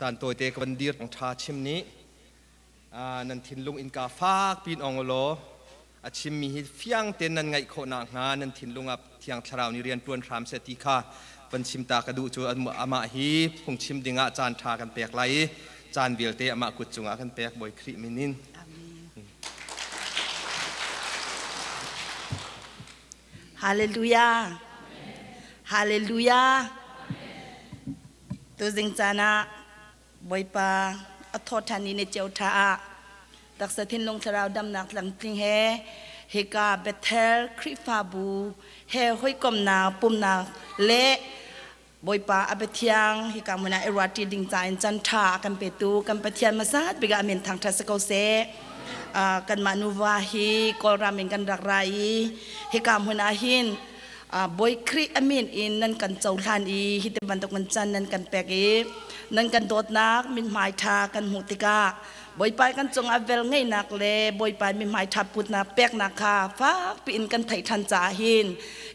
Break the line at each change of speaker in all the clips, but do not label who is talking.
Caan tawite ka van dir ṭha chim nih nan thinlung innka fak piin ong ulaw a chimmi hi fiang tein nan ngaih khawh nakhnga nan thinlung ah Thiang Thlarau nih rian ṭuan hram seh ti kha van chim ta ka duh cu amah hi phungchim dingah caan ṭha kan pek lai i caan vialte amah kut cungah kan pek Bawi Khrih min in.
Hallelujah. Hallelujah. Tuzing caan ah Bawipa a thawṭhan ni ni ceu ṭha ah taksa thinlung thlarau damnak tlamtling he hika Bethel Khrihfabu he hawikomnak pumnak le Bawipa a biathiang hika hmun ah i ruahṭi ding ca in can ṭha a kan petu kan Pathian hmasa bik ah a min thangṭhat si ko seh. Kanmah nuva hi Kawlram in kan rak ra i hika hmun ah hin Bawi Khrih a min in nan kan cohlan i hi ti bantuk nan can nan kan pek i nan kan dawtnak mithmai ṭha kan hmuh tikah Bawipa kan cungah vel ngeihnak le Bawipa mithmai ṭha putnak peknak kha fakpi in kan theih ṭhan caah hin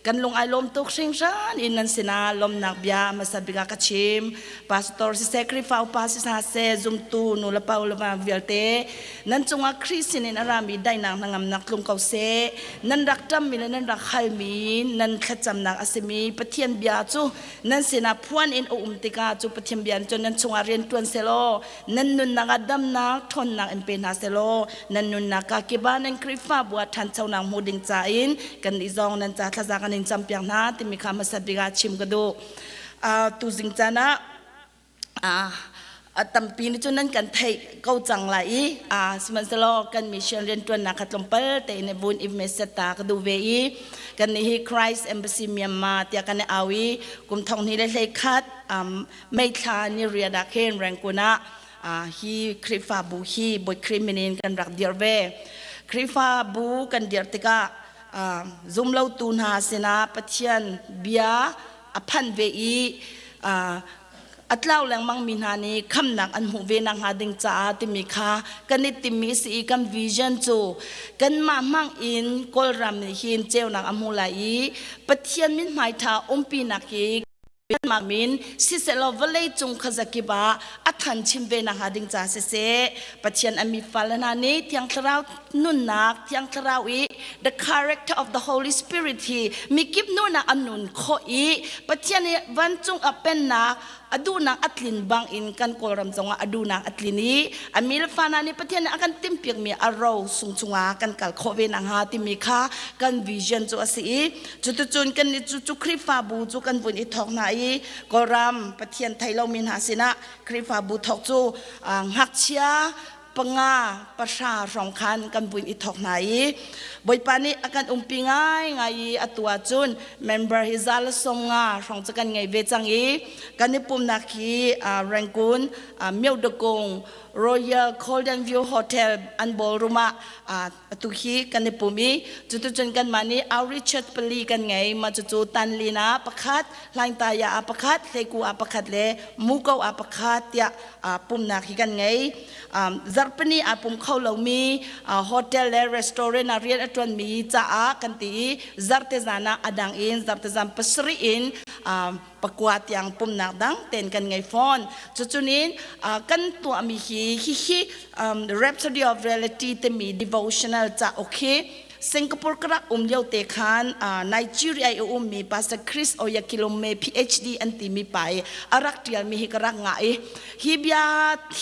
kan lung ai lawm tuk hringhran in nan sinah lawmnak bia hmasa bik ah ka chim. Pastor siseh, Khrihfa upa si hna seh, zumtu nu le pa le va vialte nan cungah Khrih sinin a rami daihnak hnangamnak tlung ko seh. Nan rak ṭammi le nan rak halmi nan thlacamnak a simi Pathian bia cu nan sinah phuan in a um tikah cu Pathian bia cun nan chungah rian ṭuan selaw nan nunnak ah damnak ṭhawnnak in pe hna selaw nan nunnak ah kiba nan Khrihfabu ah ṭhanchonak hmu ding ca in kannih zong nan ca thlaza kan in campiak hna timi kha hmasa bik ah chim ka duh. Tuzing caan ah a tampi nih cun nan kan theih ko cang lai i sihmanhsehlaw kan mission rianṭuannak kha tlawmpal tein vun i meset ta ka duh ve i kan nih hi Christ Embassy Myanmar tiah kan i au i kum thong hnih le hlei khat May thla ni riat ah khin Rangoon ah hi Khrihfabu hi Bawi Khrih min in kan rak dirh ve. Khrihfabu kan dirh tikah zumlotu hna sinah Pathian bia a phanh ve i a tlau lengmang mi hna nih khamnak an hmuh ve nakhnga ding caah timi kha kan i timmi si i kan vision cu kanmah hmang in Kawlram nih hin ceunak a hmu lai i Pathian mithmai ṭha umpinak hi kanmah min sisehlaw vawlei cung khuazakip ah a than chim ve nakhnga ding ca siseh Pathian a mi fale hna nih Thiang Thlarau nunnak Thiang Thlarau i the character of the Holy Spirit hi mikip nunak an nun khawh i Pathian i vancung ah pennak a duhnak a tlin bang in kan Kawlram zongah a duhnak a tlin i a milfa hna nih Pathian nih a kan timhpiakmi a ro sung chungah kan kal khawh ve nakhnga timi kha kan vision cu a si i cuticun kan nih cu cu Khrihfabu cu kan vun i thawk hna i Kawlram Pathian thei lomi hna sinah Khrihfabu thawk cu ngakchia panga pahra hrawng khan kan buin i thawk hna i Bawipa nih a kan umpi ngaingai i atu ahcun member hi za le sawm nga hrawng cu kan ngei ve cang i kan i pumnak hi Rangoon Myohdakung Royal Golden View Hotel an ballroom ah atu hi kan i pum i cuticun kanmah nih outreach pali kan ngei mah cucu Tanlin ah pakhat Hlaingtaya ah pakhat Hleiku ah pakhat le Muko ah pakhat tiah pumnak hi kan ngei zarhpini aa pum kho lomi hotel le restaurant ah rian a ṭuanmi caah kan ti i zarte zan ah a dang in zarte zan pasarih in pakua tiang pumnak dang ten kan ngei fawn cucunin kan tuahmi hi hihi Rhapsody of Reality timi devotional cauk hi Singapore ka rak um lio te khan Nigeria i ummi Pastor Chris Oyakhilome PhD an timi pa i a rak ṭialmi hi ka rak ngah i hi bia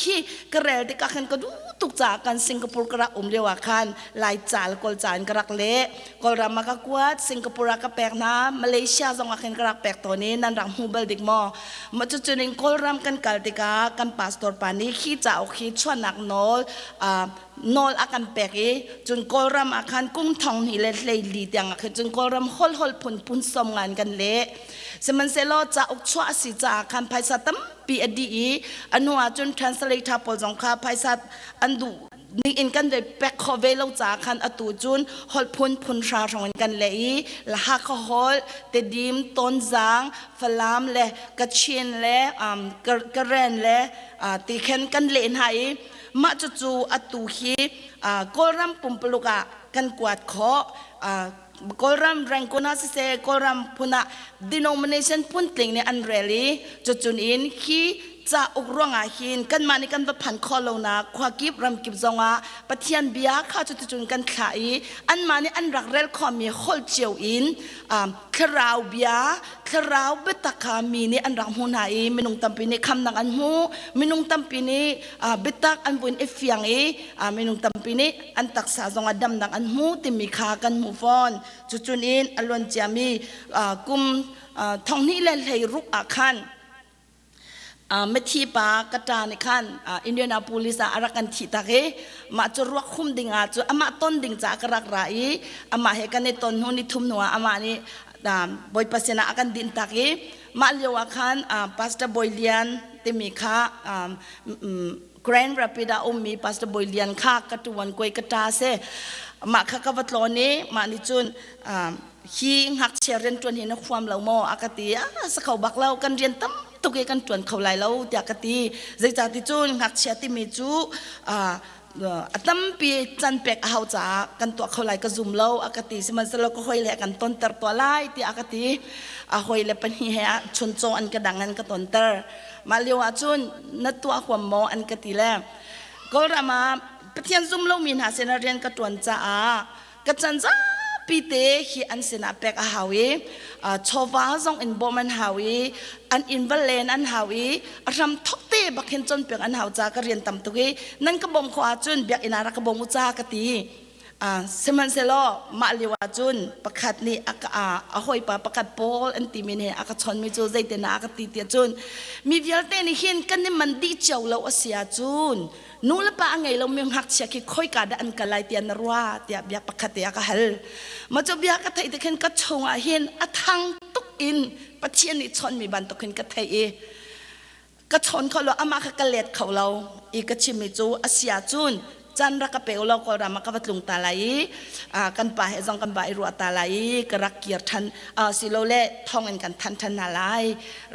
hi ka rel tikah khan ka duh tuk caah kan Singapore ka rak um lio ah khan Lai ca le Kawl ca in ka rak leh Kawlram ah ka kuat Singapore ah ka pek hna Malaysia zong ah khin ka rak pek tawn i nan rak hmu bal dik maw mah cucun in Kawlram kan kal tikah kan pastor pa nih hi cauk hi chuahnak nawl nawl a kan pek i cun Kawlram ah khan kum thong hnih le hleili tiang ah khin cun Kawlram holh holh phun phun som ngan kan leh sihmanhsehlaw cauk chuah a si caah khan phaisa tampi a dih i a hnu ah cun translator pawl zong kha phaisa an duh ning in kan ve pek khawh ve lo caah khan atu cun holh phun phun hra hrawng in kan leh i Hakha holh Tedim Tonzang Falam le Kachin le Karen le ti khan kan leh hna i Mah cucu atu hi Kawlram pumpuluk ah kan kuat khawh. Kawlram Rangoon ah siseh, Kawlram phun ah denomination phuntling nih an rel i cucun in hi cauk ruangah hin kanmah nih kan va phan khawh lonak khua kip ram kip zongah Pathian bia kha cuticun kan thlah i anmah nih an rak rel khawhmi holh cio in thlarau bia thlarau biatak kha mi nih an rak hmuh hna i minung tampi nih khamnak an hmu. Minung tampi nih biatak an vun i fiang i minung tampi nih an taksa zongah damnak an hmu timi kha kan hmuh fawn. Cucun in a luan ciami kum 2016 ah khan mithi pa ka ṭa nih khan Indianapolis ah a rak kan thih tak i mah cu ruak hum ding ah cu amah ton ding caah ka rak ra i amah he kan i ton hnu ni thum hnu ah amah nih Bawipa sinah a kan dinh tak i mah lio ah khan Pastor Bawi Lian timi kha Grand Rapid ah ummi Pastor Bawi Lian kha ka ṭuan kuai ka ṭa si. Mah kha ka va tlawn i mah nih cun hi ngakchia rianṭuan hi na huam lo maw a ka ti. A sa kho bak lo, kan rian tam tuk i kan ṭuan kho lai lo tiah ka ti. Zeicahti cun ngakchia timi cu a tampi can pek a hau caah kan tuah kho lai ka zum lo a ka ti. Sihmanhsehlaw ka hawi le kan tonter tuah lai tiah a ka ti. A hawi le pahnih he ah chuncaw an ka dang an ka tonter. Mah lio ah cun na tuah huam maw an ka ti le Kawlram ah Pathian zum lomi hna sinah rian ka ṭuan caah ka can zapi te hi an sinah pek a hau i chawva zong in bawm an hau i an inn va len an hau i a hram thok te bak hin cawnpiak an hau caah ka rian tam tuk i nan ka bawm khawh ahcun biakinn ah rak ka bawm u ca ka ti. Sihmanhsehlaw mah lio ah cun pakhat nih a hawipa pakhat Paul an timi nih a ka chawnhmi cu zeitin ah a ka ti tiah cun mi vialte nih hin kan i man dih cio lo a si ahcun nu le pa a ngei lomi ngakchia khi khoika dah an kal lai tiah na ruah tiah bia pakhat te a ka hal. Mah cu bia ka theih tik hin ka chungah hin a thang tuk in Pathian nih chawnhmi bantuk hin ka theih i ka chawn kho lo, amah kha ka let kho lo i ka chimmi cu a si ahcun can rak ka pe u law Kawlram ah ka va tlung ta lai i kan pa he zong kan va i ruah ta lai i ka rak kir ṭhan silole thong in kan than ṭhan hna lai,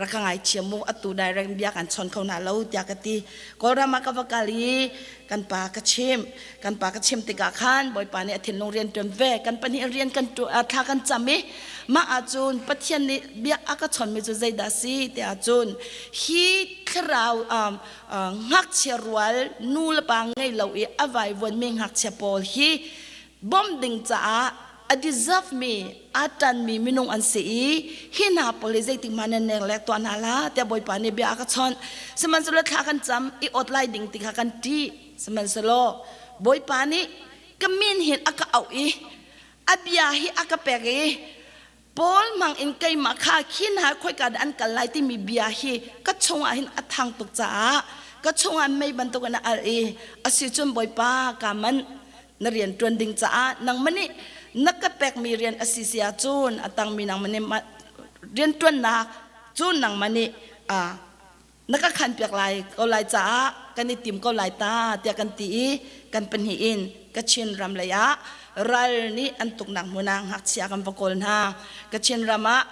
rak ka ngaithiam mu, atu direct bia kan chawn kho hna lo tiah ka ti. Kawlram ah ka va kal i kan pa ka chimh. Kan pa ka chim tikah khan Bawipa nih a thinlung rian ṭuan ve kan pahnih rian kan thla kan cam i mah ahcun Pathian nih bia a ka chawnmi cu zeidah a si tiah cun hi thlarau ngakchia rual nu le pa ngei lo i a vaivuanmi ngakchia pawl hi bawmh ding caah a deserve mi a ṭanmi minung an si i hi hna pawl hi zeitik hmanh nan neng lek tuah hna hlah tiah Bawipa nih bia a ka chawnh. Sihmanhsehlaw thla kan cam i awt lai ding ti kha kan ṭih. Sihmanhsehlaw Bawipa nih ka min hin a ka auh i a bia hi a ka pek i Paul hmang in keimah kha khi hna khoika dah an kal lai timi bia hi ka chungah hin a thang tuk caah ka chungah mei bantukin a alh i a si cun Bawipa kaa manh, na rian ṭuan ding caah nangmah nih na ka pekmi rian a si si ahcun a tangmi nangmah nih rian ṭuannak cu nangmah nih na ka khanpiak lai ko lai caah kan i tim ko lai ta tiah kan ti i kan pahnih in Kachin ram lei ah ral nih an tuknak hmun ah ngakchia kan va kawl hna. Kachin ram ah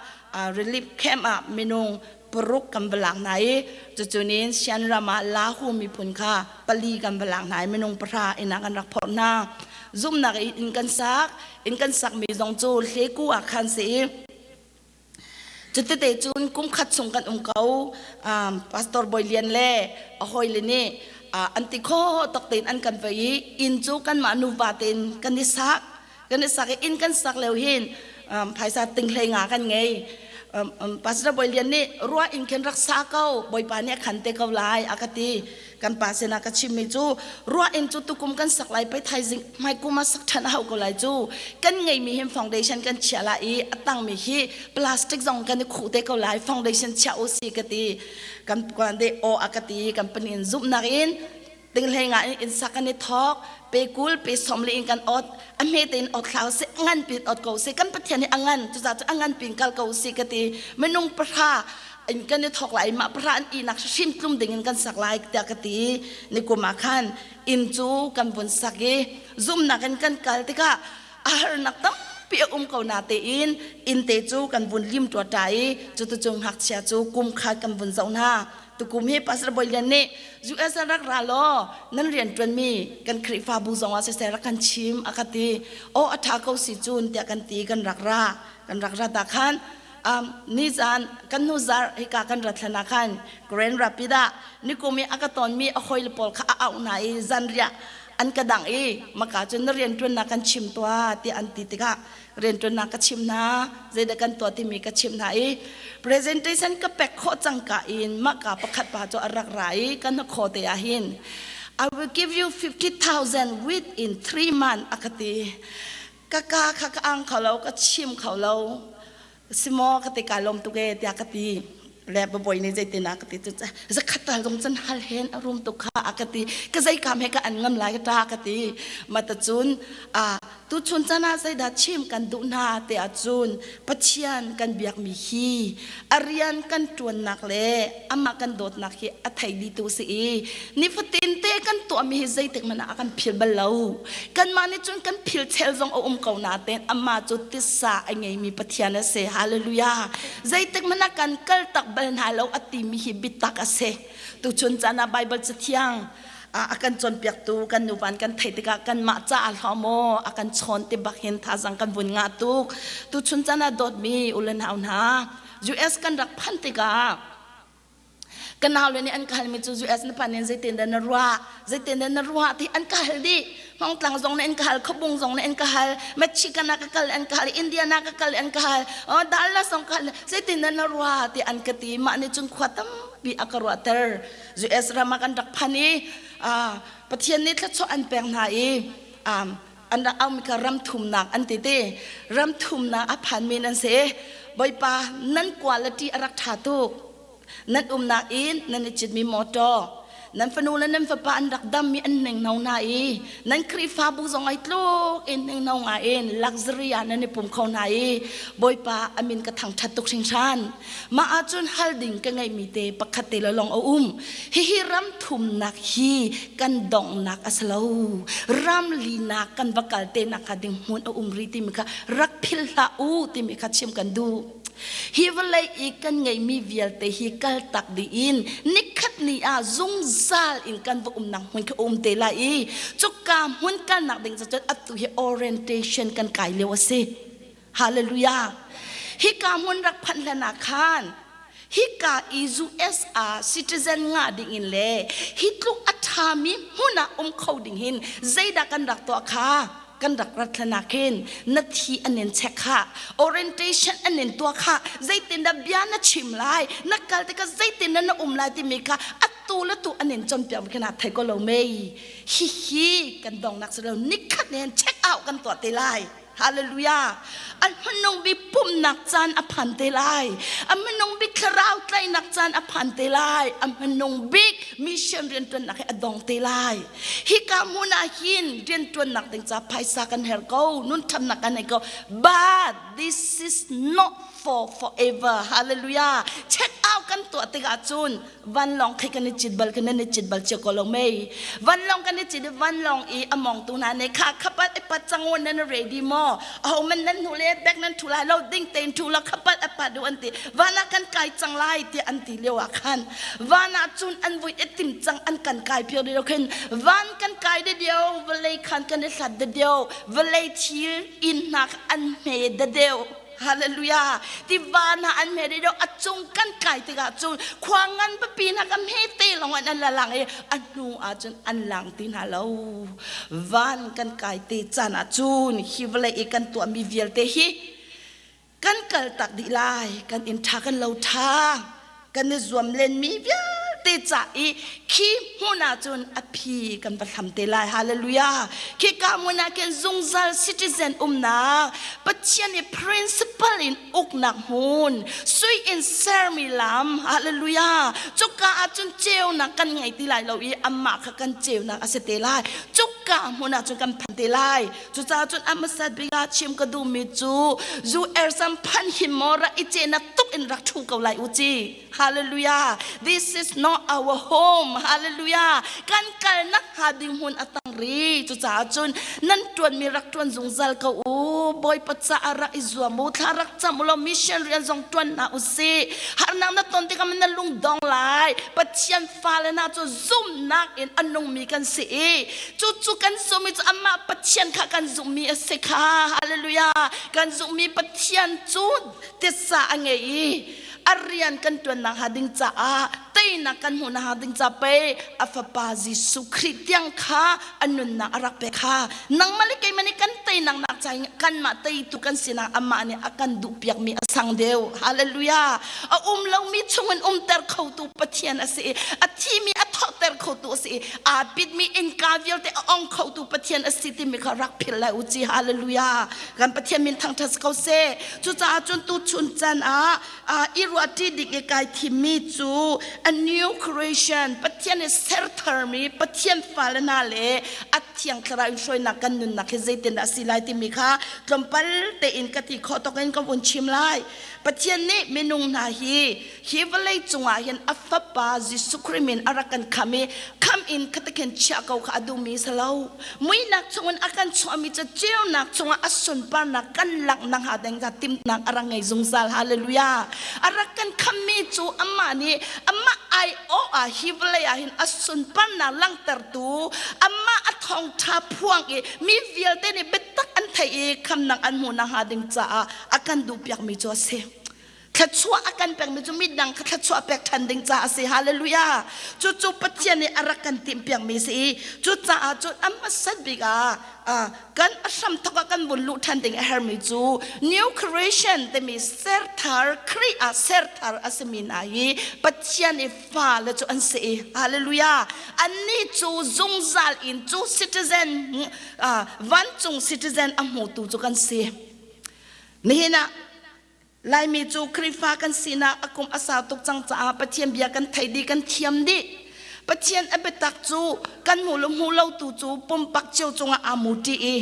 relief camp ah minung paruk kan va lak hna i cucunin Shan ram ah Lahu miphun kha pali kan va lak hna i minung 10 inn ah kan rak phorh hna. Zumhnak in inn kan sak, inn kan sakmi zong cu hleku ah khan si i Cutete cun kum khat chung kan um ko. Pastor Bawi Lian le a hawile nih an ti kho tok tein an kan vei i inn cu kanmah nuva tein kan i sak. Kan i sak i inn kan sak lio hin phaisa ting hlei nga kan ngei. Pastor Bawi Lian nih ruah inn khin rak sa ko, Bawipa nih a khan te ko lai a ka ti. Kan pa sinah ka chimmi cu ruah inn cu tukum kan sak lai pei, thaizing hmaikum ah sak ṭhan a hau ko lai cu. Kan ngeimi hin foundation kan chiah lai i a tangmi hi plastic zong kan i khuh te ko lai, foundation chiah u si ka ti. Kan de aw a ka ti. Kan panin zumhnak in tinghlei nga in inn sak kan i thawk, pe 20 pe 40 in kan ot, a hme tein ot hlah sih, ngan pin ot ko sih, kan Pathian hi a ngan cucaah cu a ngan pin kal ko sih ka ti. Minung 10 in kan i thawk lai, mah 10 an ihnak hrim tlum ding in kan sak lai tiah ka ti. Nikum ah khan inn cu kan vun sak i zumnak in kan kal tikah a harnak tampi a um ko na tein inn te cu kan vun lim ṭuaṭa i cuticun ngakchia cu kum khat kan vun zoh hna. Tukum hi Pastor Bawi Lian nih US ah rak ra law nan rian ṭuanmi kan Khrihfabu zong ah siseh rak kan chim a ka ti. Aw, a ṭha ko si cun tiah kan ti. Kan rak ra, kan rak rat ah khan. Nizan kan hnu zarh hika kan rat hlan ah khan Grand Rapid ah nikum i a ka tonmi a hawile pawl kha a auh hna i zanriah an ka dangh i maka cun na rianṭuannak kan chim tuah tiah an ti tikah rianṭuannak ka chim hna, zeidah kan tuah timi ka chimh hna i presentation ka pek khawh cangka in mahka pakhat pa cu a rak ra i kan hnakhaw te ah hin "I will give you 50,000 within 3 months" a ka ti. Ka ka kha ka ang kho lo, ka chim kho lo. "Simaw," ka ti, "ka lawm tuk e," tiah ka ti le babawi nih zeitin a ka ti cu, "Zakhat tal zong can hal hen, a rum tuk kha," a ka ti. Ka zei kam he ka an ngam lai ka ta ka ti. Mata cun a tu chun chan ah zeidah chim kan duh hna te ahcun, Pathian kan biakmi hi a rian kan ṭuannak le amah kan dawtnak hi a thei dihtu si i nifatin te kan tuahmi hi zeitik hmanh ah a kan phil bal lo. Kanmah nih cun kan phil chel zong a um ko nain amah cu tisa a ngeimi Pathian a si. Hallelujah! Zeitik hmanh ah kan kal tak bal hna lo a timi hi biatak a si. Tuchun caan ah Baibal Cathiang a kan cawnpiaktu kan nuvan kan theih tikah kanmah caah hlah maw a kan chawn ti bak hin thazang kan vun ngah tuk. Tuchun caan ah dawtmi u le nau hna, US kan rak phanh tikah ka naule nih an ka halmi cu, "US na phan in zeitin dah na ruah, zeitin dah na ruah?" ti an ka hal dih. Hmawngtlang zong nih an ka hal, Khuabung zong nih an ka hal, Michigan ah ka kal an ka hal, Indiana ka kal an ka hal, Dallas zong ka hal, "Zeitin dah na ruah?" ti an ka ti. Mah nih cun khua tampi a ka ruahter. US ram ah kan rak phan i Pathian nih thluachuah an pek hna i an rak aumi kha ram thumnak an ti ti. Ram thumnak a phanmi nan si. Bawipa nan quality a rak ṭha tuk. Nan umnak in nan i citmi motor, nan fanu le nan fapa an rak dammi an hninghno hna i nan Khrihfabu zong ai tluk in hninghno ngai in luxury ah nan i pum kho hna i Bawipa a min ka thangṭhat tuk hringhran. Mah ahcun hal ding ka ngeihmi te pakhat te lawng a um. Hihi ram thumnak hi kan donghnak a si lo. Ram linak kan va kal te nak hnga ding hmun a um rih timi kha rak philh hlah u timi kha chim kan duh. Hi vawlei i kan ngeihmi vialte hi kaltak dih in nikhat ni ah zungzal in kan va umnak hmun kha um te lai i cuka hmun kalnak ding cun atu hi orientation kan kai lio a si. Hallelujah! Hika hmun rak phanh hlan ah khan hika i US ah citizen ngah ding in le hi tluk a ṭhami hmun ah um kho ding hin zeidah kan rak tuah kha kan rak rat hlan ah khin na thi an in check kha, orientation an in tuah kha, zeitindah bia na chim lai, na kal tikah zeitindah na um lai timi kha atu le tu an in cawnpiak mi kha na thei ko lo mei? Hihi kan dongnak si lo, nikhat nen check out kan tuah te lai. Hallelujah! A hmanung bik pumhnak caan a phan te lai. A hmanung bik thlarau tlaihnak caan a phan te lai. A hmanung bik mission rianṭuannak hi a dong te lai. Hika hmun ah hin rianṭuannak ding ca phaisa kan herh ko, nun ṭhatnak kan herh ko. But this is not for forever. Hallelujah! Check out kan tuah tikah cun vanlawng khi kan i cit bal, kan i cit bal cia ko lo mei? Vanlawng kan i cit i vanlawng i a mongtu hna nih kha khapat i pat cang nan ready maw, aho man nan hnu le bek nan thu lai lo, ding tein thu la, khapat a pat u an ti. Van ah kan kai cang lai tiah an ti lio ah khan van ah cun an vui i tim cang, an kan kai phio lio khin van kan kai de deu, vawlei khan kan i hlat de deu, vawlei thil inn hna an hme de deu. Hallelujah! Tiva hna an hme deuh, a cung kan kai tikah cun khua ngan pipi hna ka hme te lawng an la lang i a hnu ah cun an lang ti hna lo. Van kan kai te caan ah cun hi vawlei i kan tuahmi vialte hi kan kal tak dih lai. Kan inn ṭha, kan lo ṭha, kan i zuam lenmi vialte ca i khi hmun ah cun a phi kan va hlam te lai. Hallelujah! Khika hmun ah khin zungzal citizen umnak, Pathian i principle in uknak hmun, sui in sermi lam. Hallelujah! Cuka ah cun ceunak kan ngei ti lai lo i amah kha kan ceunak a si te lai. Cuka hmun ah cun kan phan te lai. Cucaah cun a hmasa bik ah chim ka duhmi cu zu ersam phan hi maw rak i cehnak tuk in rak ṭhu ko lai u ci. Hallelujah! This is not not our home. Hallelujah. Kan kalnak hnga ding hmun a tang ri. Cucaah cun nan ṭuanmi rak ṭuan zungzal ko u. Bawipa caah rak i zuam u. Thla rak cam u law mission rian zong ṭuan hna u sih. Harnak na ton tikah na lung dong lai. Pathian fale hna cu zumhnak in a nungmi kan si i cucu kan zummi cu amah Pathian kha kan zumhmi a si kha. Hallelujah. Kan zumhmi Pathian cu titsa a ngei i a rian kan ṭuannak hnga ding caah teinak kan hmuhnak hnga ding ca pei a fapa Jesuh Khrih tiang kha a nunnak a rak pek kha. Nangmah le keimah nih kan teinak nak ca kanmah teitu kan sinak amah nih a kan duhpiakmi a sang deuh. Hallelujah. A um lomi chungin umter khotu Pathian a si i a thimi a thawhter khotu a si i aa pitmi innka vialte a ong khotu Pathian a si timi kha rak philh lai u ci. Hallelujah. Kan Pathian min thangṭhat ko seh. Cucaah cun tuchun chan ah i ruahṭi ding i kai thimmi cu a new creation, Pathian i ser tharmi Pathian fale hna le a thiang thlarau in hruainak kan nunnak hi zeitindah a si lai timi kha tlawmpal tein ka ti khawh tawk in ka vun chim lai. Pathian nih minung hna hi hi vawlei cungah hin a fapa Jesuh Khrih min a rak kan kham i kham in khatakhin chiah ko kha a duhmi si lo. Muihnak chungin a kan chuahmi cu ceunak chungah a sunparnak kan langhnak hnga ding kha timhnak a rak ngei zungzal. Hallelujah. A rak kan khammi cu amah nih amah aiawh ah hi vawlei ah hin a sunparnak langhtertu amah a thawngṭha phuang i mi vialte nih biatak an theih i khamnak an hmuhnak hnga ding caah a kan duhpiakmi cu a si. Thluachuah a kan pekmi cu midang kha thluachuah pek ṭhan ding caah a si. Hallelujah. Cucu Pathian nih a rak kan timhpiakmi a si i cucaah cun a hmasat bik ah kan a hramthawk ah kan vun luh ṭhan ding a hermi cu new creation timi serthar, Khrih ah serthar a simi hna hi Pathian i fale cu an si i hallelujah. Annih cu zungzal in cu citizen, vancung citizen a hmutu cu kan si. Nihin ah Laimi cu Khrihfa kan sinak a kum a sau tuk cang caah Pathian bia kan theih dih, kan thiam dih. Pathian a biatak cu kan hmu le hmu lo tu cu pumpak cio cungah aa mu ṭi i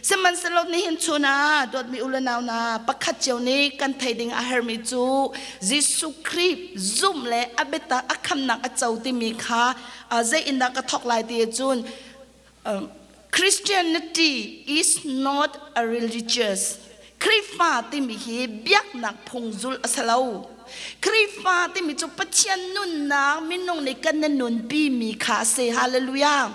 sihmanhsehlaw nihin chun ah dawtmi u le nau hna, pakhat cio nih kan theih ding a hermi cu Jesuh Khrih zumh le a biatak a khamnak a co timi kha zei in dah ka thawk lai ti ahcun Christianity is not a religious. Khrihfa timi hi biaknak phung zulh a si lo. Khrihfa timi cu Pathian nunnak minung nih kan na nunpi mi kha a si. Hallelujah.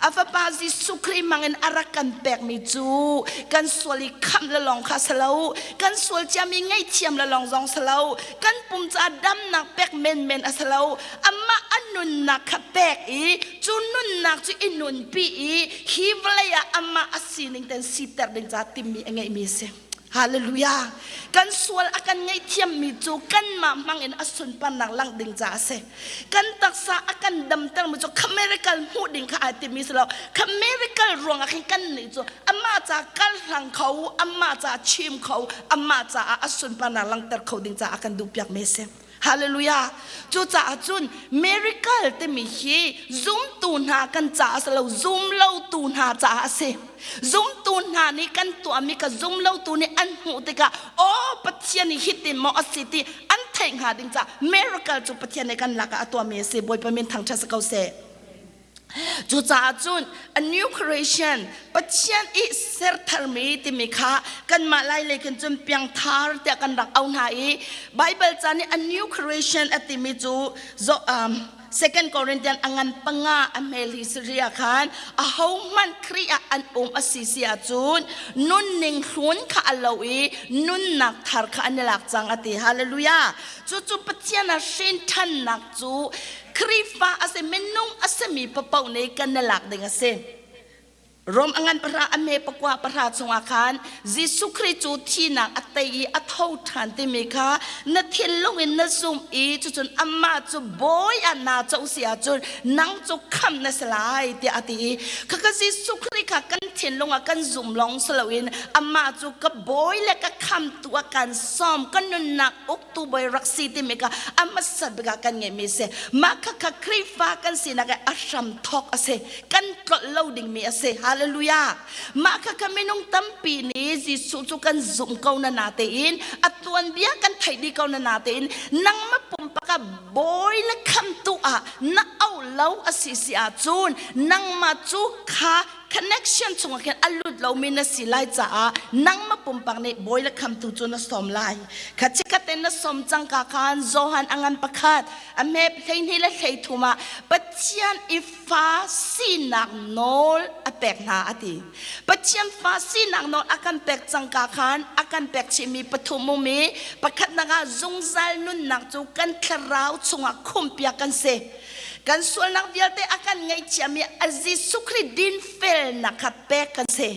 A fapa Jesuh Khrih hmangin a rak kan pekmi cu kan sual i khamh le lawng kha a si lo. Kan sual ciami ngaihthiam le lawng zong si lo. Kan pum caah damnak pek menmen a si lo. Amah a nunnak kha pek i cu nunnak cu i nunpi i hi vawlei ah amah a sining ten siter ding ca timmi a ngeihmi a si. Hallelujah. Kan sual a kan ngaihthiammi cu kanmah hmang in a sunparnak langh ding ca a si. Kan taksa a kan damtermi cu kha miracle hmuh ding kha ai timmi si lo. Kha miracle ruangah khin kan nih cu amah ca kal hlang kho, amah ca chim kho, amah caah a sunparnak langhter kho ding caah a kan duhpiakmi a si. Hallelujah. Cucaah cun miracle timi hi zumtu hna kan caah a si lo, zum lotu hna caah a si. Zumtu hna nih kan tuahmi kha zum lotu nih an hmuh tikah aw Pathian nih hitin maw a si ti an theih hnga ding caah miracle cu Pathian nih kan lakah a tuahmi a si. Bawipa min thangṭhat si ko seh. Cucaah cun a new creation, Pathian i sertharmi timi kha kanmah lai lei khin cun piangthar tiah kan rak auh hna i Bible ca nih a new creation a timi cu Second Corinthian a ngan panga a hmel hi Syria khan ahohmanh Khrih ah an um a si si ahcun nunning hlun kha a lo i nunnak thar kha an i lak cang a ti. Hallelujah. Cucu Pathian ah hrin ṭhannak cu Khrihfa a si, minung a simi paoh nih kan i lak ding a si. Rom a ngan pahra a hme pakua pahra chungah khan Jesuh Khrih cu thihnak a tei i a tho ṭhan timi kha na thinlung in na zumh i cucun amah cu bawi ah naa co si ahcun nang cu khamh na si lai tiah a ti i khakha Jesuh Khrih kha kan thinlung ah kan zum lawng si loin amah cu ka bawi le ka khamtu ah kan sawm, ka nunnak uktu bawi rak si timi kha a hmasa bik ah kan ngeihmi a si. Mah khakha Khrihfa kan sinak i a hram thawk a si. Kan tlolh lo dingmi a si. Hallelujah. Mah kha ka minung tampi nih Jesuh cu kan zumh ko na na tein a tuanbia kan theih dih ko na na tein nangmah pumpak ah bawi le khamtu ah na auh lo a si si ahcun nangmah cu kha connection chungah khin a lut lomi na si lai caah nangmah pumpak nih bawi le khamtu cu na sawm lai. Kha chikkhat te na sawm cangka khan Johan a ngan pakhat a hme 12 le 13 ah Pathian i fa sinak nawl a pek hna a ti. Pathian fa sinak nawl a kan pek cangka khan a kan pek chihmi pathum um i pakhatnak ah zungzal nunnak cu kan thlarau chungah khumpiak kan si. Kan sualnak vialte a kan ngaihthiam i a Jesuh Khrih dinfelnak kha pek kan si.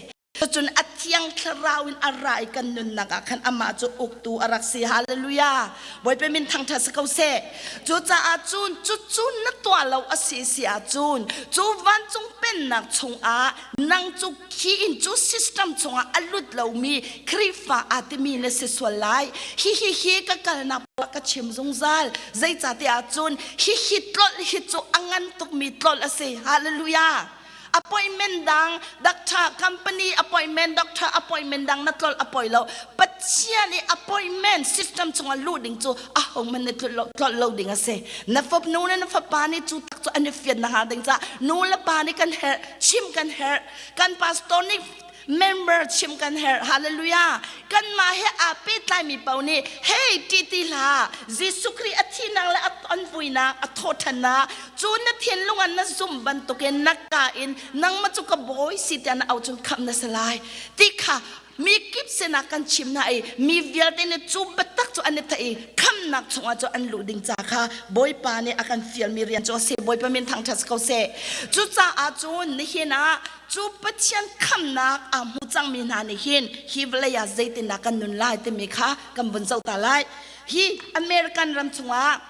Cun a thiang thlarau in a ra i kan nunnak ah khan amah cu uktu a rak si. Hallelujah. Bawipa min thangṭhat si ko seh. Cucaah cun cucu na tuah lo a si si ahcun cu vancung pennak chungah nang cu khi in cu system chungah a lut lomi Khrihfa aa timi na si sual lai. Hihi hi ka kalnak ka chim zungzal. Zeicahtiah cun hihi tlolh hi cu a ngan tukmi tlolh a si. Hallelujah. Appointment dang doctor company appointment doctor appointment dang na tlolh a poi lo. Pathian i appointment system chungah luh ding cu a hohmanh nih tlolh lo ding a si. Na fapnu le na fapa nih cu tak cu an i fian na hnga ding caah nu le pa nih kan herh, chim kan herh. Kan pastor nih member chim kan herh. Hallelujah. Kanmah he aa pehtlaimi paoh nih hey ṭih ti hlah. Jesuh Khrih a thihnak le a an vuinak a thawhṭhannak cu na thinlung ah na zumh bantukin na ka in nangmah cu ka bawi si tiah na auh cun khamh na si lai ti kha mi kip sinah kan chim hna i mi vialte nih cu biatak cu an i theih i khamhnak chungah cu an luh ding ca kha Bawipa nih a kan fialmi rian cu a si. Bawipa min thangṭhat si ko seh. Cucaah cun nihin ah cu Pathian khamhnak aa hmu cangmi hna nih hin hi vawlei ah zeitindah kan nun lai timi kha kan vun zoh ta lai. Hi American ram chungah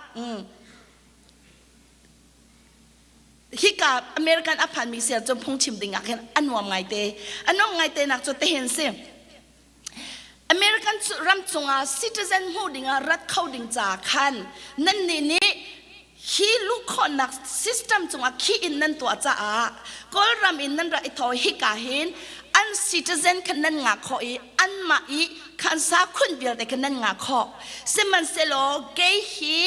hika American a phanmi sian cu phungchim ding ah khin a nuam ngaite. A nuam ngaite nak cu tihin si. American ram chungah citizen hmuh dingah rat kho ding ca khan nannih nih hi luh khawhnak system cungah khi in nan tuah caah Kawlram in nan rak i thaw hika hin an citizen khan nan ngah khawh i anmah i khan sa khun vialte khan nan ngah khawh. Sihmanhsehlaw kei hi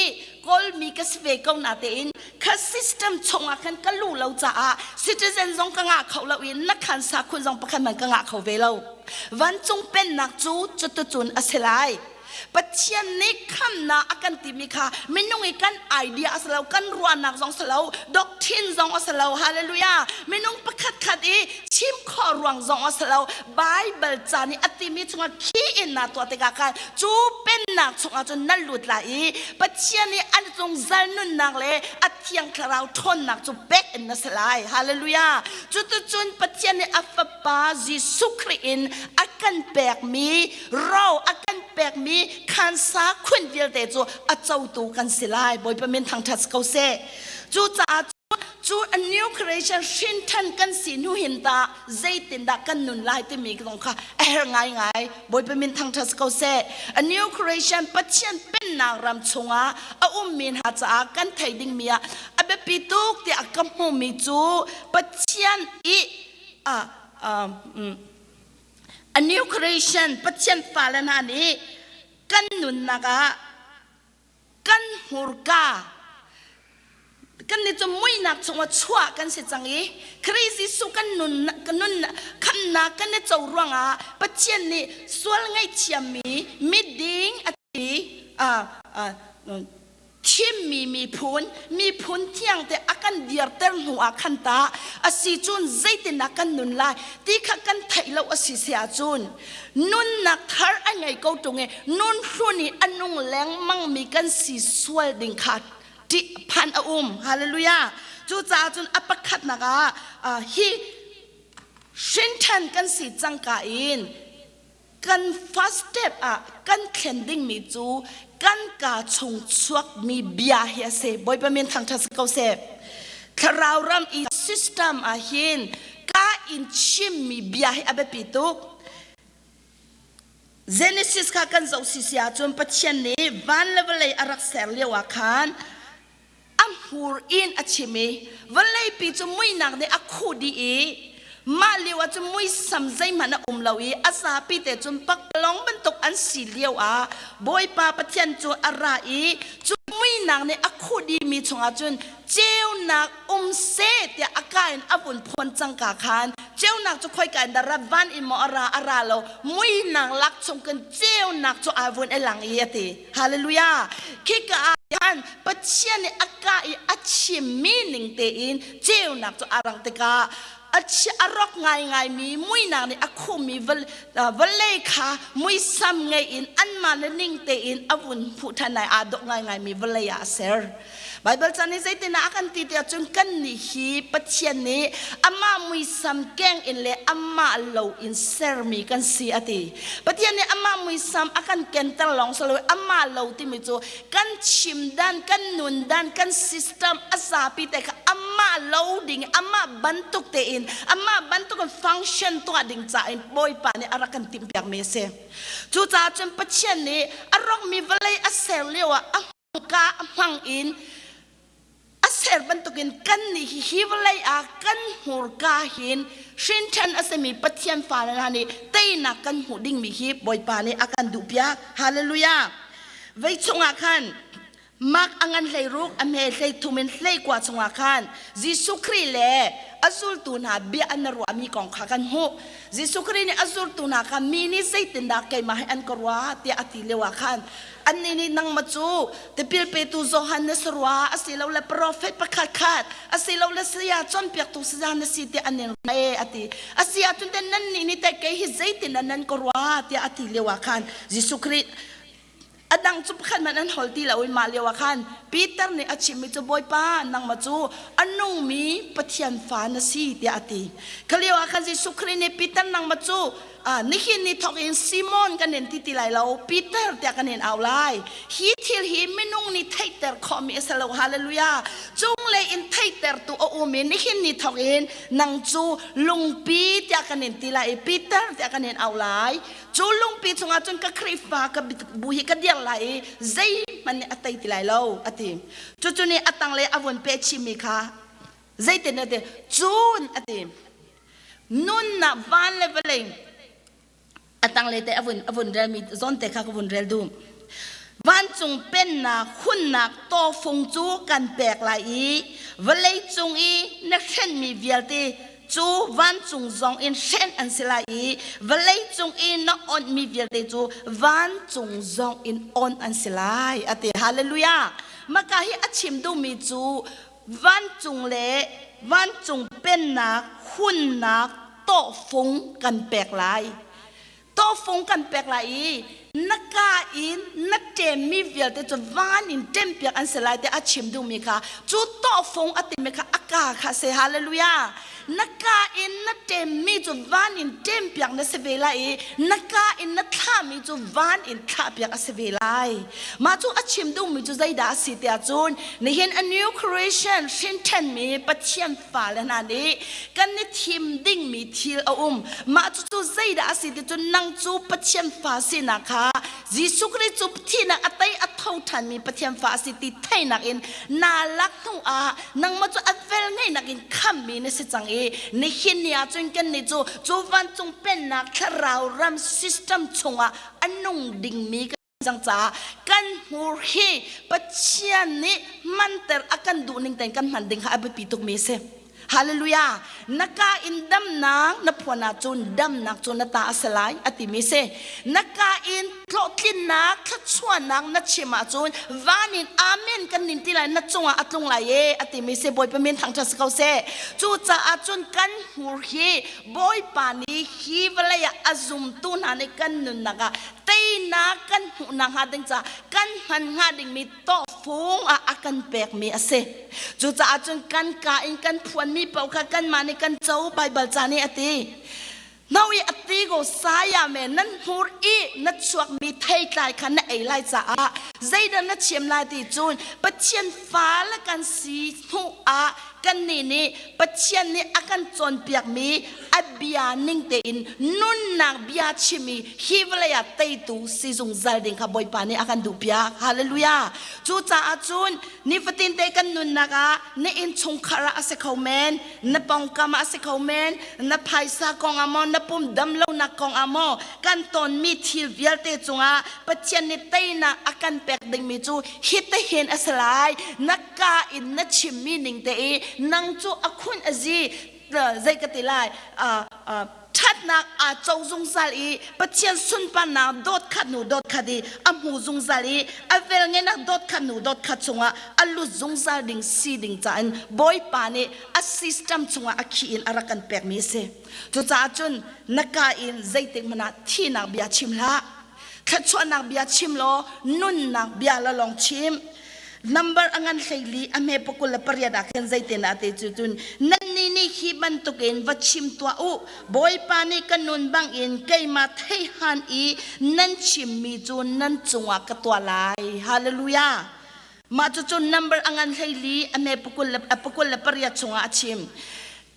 Kawlmi ka si ve ko natein kha system chungah khan ka luh lo caah citizen zong ka ngah kho lo i na khan sa khun zong pakhat man ka ngah kho ve lo. Vancung pennak cu cutucun a si lai. Pathian nih khamnak a kan timi kha minung i kan idea a si lo, kan ruahnak zong si lo, doctrine zong a si lo. Hallelujah. Minung pakhat khat i chim khawh ruang zong a si lo. Bible ca nih a timi chungah khi in naa tuah tikah khan cu pennak chungah cun nan lut lai i Pathian nih an zungzal nunnak le a thiang thlarau ṭhawnnak cu pek in na si lai. Hallelujah. Cuticun Pathian nih a Fapa Jesuh Khrih in a kan pekmi ro a kan pekmi khansa khun vialte cu a cotu kan si lai. Bawipa min thangṭhat ko seh. Cucaah cu a new creation hrinṭhan kan si hnu hin ta zeitindah kan nun lai timi zong kha a herh ngaingai. Bawipa min thangṭhat ko seh. A new creation Pathian pennak ram chungah a ummi hna caah kan theih dingmi ah a biapi tuk tiah ka hmuhmi cu Pathian i a new creation Pathian fale hna nih kan nunnak ah kan hmurka kan nih cu muihnak chungah chuah kan si cang i Khrih Jesuh kan nun kan nun khamnak kan i co ruangah Pathian nih sual ngaihthiammi miding a ti thimmi miphun miphun thiang te a kan dirter hnu ah khan ta a si cun zeitindah kan nun lai ti kha kan theih lo a si si ahcun nunnak thar a ngei ko ṭung i nun hlun i a nung lengmangmi kan si sual ding kha ṭih phan a um. Hallelujah. Cucaah cun a pakhatnak ah hi hrinṭhan kan si cangka in kan first step ah kan thlen dingmi cu kan kaa chung chuakmi bia hi a si. Bawipa min thangṭhat si ko seh. Thlarau ram i system ah hin kaa in chimmi bia hi a biapi tuk. Genesis kha kan zoh sisi ahcun Pathian nih van le vawlei a rak ser lio ah khan a hmur in a chim i vawleipi cu muihnak nih a khuh dih i. Mah lio ah cun muisam zeihmanh a um lo i a zapi te cun pakpalawng bantuk an si lio ah Bawipa Pathian cu a ra i cu muinak nih a khuh dihmi chungah cun ceunak um seh tiah a ka in a vun phawn cangka khan ceunak cu khoika in dah ra? Van in maw a ra? A ra lo. Muinak lak chung khin ceunak cu aa vun i lang i a ti. Hallelujah! Khika ah khan Pathian nih a ka i a chimmi ning tein ceunak cu a rang tikah a rawk ngaingaimi muinak nih a khuhmi vawlei kha muisam ngei in anmah le ning tein a vun hmuh ṭhan lai. Aa dawh ngaingaimi vawlei ah a ser. Baibal ca nih zeitindah a kan ti tiah cun kannih hi Pathian nih amah muisam keng in le amah lo in sermi kan si a ti. Pathian nih amah muisam a kan kenter lawng si loin amah lo timi cu kan chim dan, kan nun dan, kan system a zapi te kha amah lo ding, amah bantuk tein, amah bantuk in function tuah ding ca in Bawipa nih a rak kan timhpiakmi a si. Cucaah cun Pathian nih a rawkmi vawlei a ser lio ah a ka hmang in a ser bantukin kannih hi hi vawlei ah kan hmurka hin hrinṭhan a simi Pathian fale hna nih teinak kan hmuh dingmi hi Bawipa nih a kan duhpiak. Hallelujah! Vei chungah khan Mark a ngan 16 a hme 33 in 19 chungah khan Jesuh Khrih le a zultu hna bia an ruahmi kong kha kan hmuh. Jesuh Khrih nih a zultu hna kha mi nih zeitindah keimah hi an ka ruah tiah a ti lioah khan annih nih nangmah cu tipil petu Johan na si rua, asilole profet pakhat khat, asilole saya cawnpiaktu saya na si tiah an in ruah e a ti. A si ahcun teh nannih nih teh kei hi zeitindah nan ka ruah tiah a ti lioah khan Jesuh Khrih a dang cu pakhat hmanh an hol ti lo i mah lioah khan Peter nih a chimmi cu Bawipa, nangmah cu a nungmi Pathian fa na si tiah a ti. Kha lioah khan Jesuh Khrih nih Peter, nangmah cu nihin ni thawk in Simon kan in ti ti lai lo, Peter tiah kan in au lai. Hi thil hi minung nih theihter khawhmi a si lo. Hallelujah! Cunglei in theihtertu a um i nihin ni thawk in nang cu lungpi tiah kan in ti lai i Peter tiah kan in au lai. Cu lungpi chungah cun ka Khrihfa ka bu hi ka dir lai i zeihmanh nih a tei ti lai lo a ti. Cucu nih a tanglei a vun peh chihmi kha zeitin a ti? Cun a ti. Nunnak van le vawlei a tanglei te a vun relmi zawn te kha ka vun rel duh. Vancung pennak hunnak tawfung cu kan pek lai i vawlei cung i na hrenmi vialte cu vancung zong in hrenh an si lai i vawlei cung i na onhmi vialte cu vancung zong in onh an si lai a ti. Hallelujah! Maka hi a chim duhmi cu vancung le vancung pennak hunnak tawhfung kan pek lai. Tawhfung kan pek lai i na ka in na ṭemmi vialte cu van in ṭempiak an si lai tiah a chim duhmi kha cu tawhfung a timi kha a ka kha a si. Hallelujah! Na ka in na ṭemmi cu van in ṭempiak na si ve lai i na ka in na thlahmi cu van in thlahpiak a si ve lai. Mah cu a chim duhmi cu zeidah a si tiah cun nihin a new creation hrinṭhenmi Pathian fale hna nih kan i thim dingmi thil a um. Mah cucu zeidah a si ti cun nang cu Pathian fa sinak kha Jesuh Khrih cu thihnak a tei a tho ṭhanmi Pathian fa a si ti theihnak in naa lak hnu ah nangmah cu a vel ngeihnak in khammi na si cang i nihin ni ah cun kannih cu cu vancung pennak thlarau ram system chungah a nung dingmi kan cang caah kan hmur hi Pathian nih hmanter a kan duh ning tein kan hman ding kha a biapi tukmi a si. Hallelujah! Na ka in damnak na phuan ahcun damnak cu na ta a si lai a timi si. Na ka in hlawhtlinnak, thluachuahnak na chim ahcun van in amen kan nin ti lai, na cungah a tlung lai e a timi si. Bawipa min thangṭhat si ko seh. Cucaah cun kan hmur hi Bawipa nih hi vawlei ah a zumtu hna nih kan nunnak ah teinak kan hmuhnak hnga ding caah kan hman hnga dingmi tawhfung ah a kan pekmi a si. Cucaah cun kan ka in kan phuanmi paoh kha kanmah nih kan co Baibal ca nih a ti. No i a ti ko saya me nan hmur i na chuakmi theitlai kha na ei lai caah zeidah na chim lai ti cun Pathian fale kan si hnu ah. Kannih nih Pathian nih a kan cawnpiakmi a bia ning tein nunnak bia chim i hi vawlei ah teitu si zungzal ding kha Bawipa nih a kan duhpiak. Hallelujah. Cucaah cun nifatin te kan nunnak ah na innchungkhar ah a si kho men, na pawngkam ah a si kho men, na phaisa kong ah maw, na pum damlonak kong ah maw, kan tonmi thil vialte cungah Pathian nih teinak a kan pek dingmi cu hitihin a si lai. Na ka in na chimmi ning te i nang cu a khun a zi zei ka ti lai ṭhatnak aa co zungzal i Pathian sunparnak dawt khat hnu dawt khat i a hmu zungzal i a velngenak dawt khat hnu dawt khat chungah a lut zungzal ding si ding cain Bawipa nih a system chungah a khi in a rak kan pekmi a si. Cucaah cun na ka in zeitik hmanh ah thihnak bia chim hlah. Thluachuahnak bia chim law nunnak bia la lawng chim. Number a ngan 14 a hme 28 ah khin zeitin ah te cu cun nannih nih hi bantukin va chim tuah u Bawipa nih ka nun bangin keimah theihan i nan chimmi cu nan cungah ka tuah lai. Hallelujah. Mah cucu number a ngan 14 a hme 28 chungah a chim.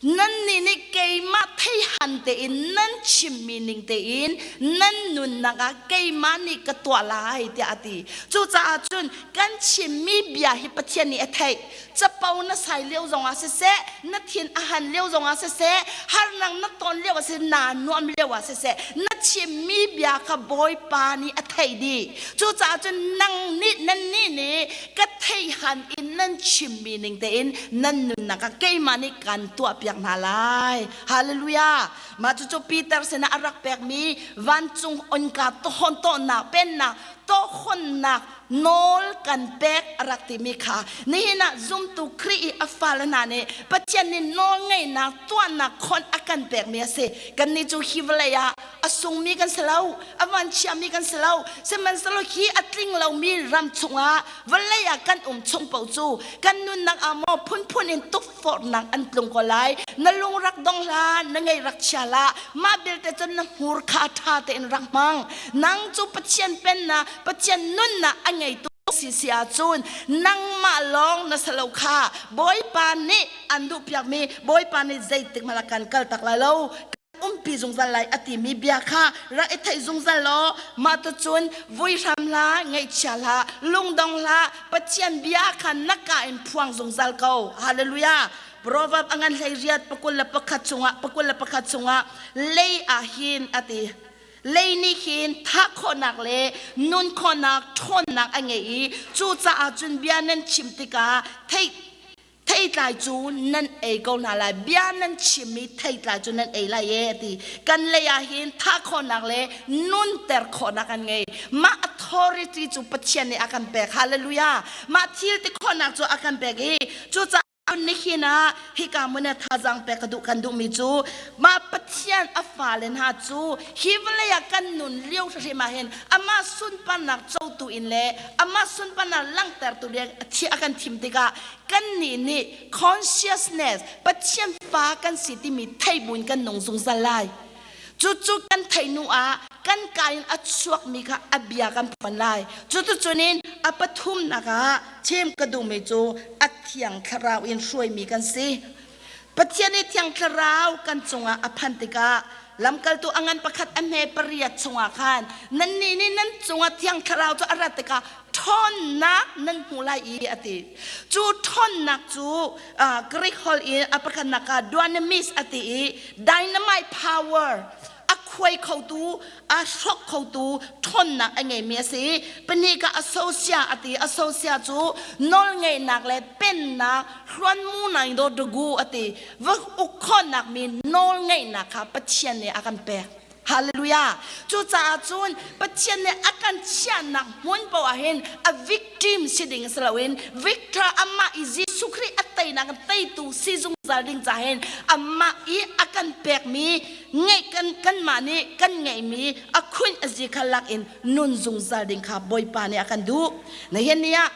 Nannih nih keimah theihan tein nan chimmi ning tein nan nunnak ah keimah nih ka tuah lai tiah a ti. Cucaah cun kan chimmi bia hi Pathian nih a theih. Capo na sai lio zongah siseh, na thin a han lio zongah siseh, harnak na ton lio ah siseh, naa nuam lio ah siseh, na chimmi bia kha Bawipa nih a theih dih. Cucaah cun nang nih nannih nih ka theihan in nan chimmi ning tein nan nunnak ah keimah nih kan tuahpiak hna lai. Hallelujah. Mah cucu Peter sinah a rak pekmi vancung onka tohon tawhnak pennak tohonnak nawl kan pek a rak timi kha nihin ah zumtu Khrih i a fale hna nih Pathian nih nawl ngeihnak tuahnak khon a kan pekmi a si. Kannih cu hi vawlei ah a sungmi kan si lo, a vanchiami kan si lo. Sihmanhsehlaw hi a tling lomi ram chungah vawlei ah kan um chung paoh cu kan nunnak ah maw phunphun in tukforhnak an tlung ko lai. Na lung rak dong hlah, na ngei rak chia hlah. Mah belte cun na hmur kha ṭha tein rak hmang. Nang cu Pathian pennak, Pathian nunnak a ngeitu si si ahcun nangmah lawng na si lo kha Bawipa nih an duhpiakmi Bawipa nih zeitik hmanh ah kan kaltak lai lo umpi zungzal lai a timi bia kha rak i theih zungzal law mah tucun vui hram hlah ngaihchia hlah lungdong hlah Pathian bia kha na ka in phuang zungzal ko. Hallelujah. Proverb a ngan 18 21 chungah 21 chungah lei ah hin a ti lei nih hin thah khawhnak le nun khawhnak ṭhawnnak a ngei i cucaah cun bia nan chim tikah theih theitlai cu nan ei ko hna lai bia nan chimmi theitlai cu nan ei lai e ti kan lei ah hin thah khawhnak le nunter khawhnak an ngei. Mah authority cu Pathian nih a kan pek. Hallelujah. Mah thil ti khawhnak cu a kan pek i cucaah nihin ah hika hmun ah thazaang pek ka duh kan duhmi cu mah Pathian a fale hna cu hi vawlei ah kan nun lio hrim ah hin amah sunparnak cotu in le amah sunparnak langhtertu ding a kan thim tikah kannih nih consciousness Pathian fa kan si timi thei buin kan nung zungzal lai. Cucu kan theih hnu ah kan ka in a chuakmi kha a bia kan phuan lai. Cuticun a pathumnak ah chim ka duhmi cu a Thiang Thlarau in hruaimi kan si. Pathian i Thiang Thlarau kan cungah a phan tikah lamkaltu a ngan pakhat a hme pariat chungah khan nannih nih nan cungah Thiang Thlarau cu a rat tikah ṭhawnnak nan hmu lai i a ti. Cu ṭhawnnak cu Greek holh in a pakhatnak ah dunamis a ti i dynamite power a khuai khotu a hrok khotu ṭhawnnak a ngeimi a si. Pahnih ka asosia a ti. Asosia cu nawlngeihnak le pennak hluanmu nai do dugu a ti. Va uk khawhnak mi nawlngeihnak kha Pathian nih a kan pek. Hallelujah. Cucaah cun Pathian nih a kan chiahnak hmun paoh ah hin a victim si ding si loin victor amah i Jesuh Khrih a teinak teitu si zungzal ding ca hin amah i a kan pekmi ngeih kan kanmah nih kan ngeihmi a khunh a zi kha lak in nun zungzal ding kha Bawipa nih a kan duh. Nihin ni ah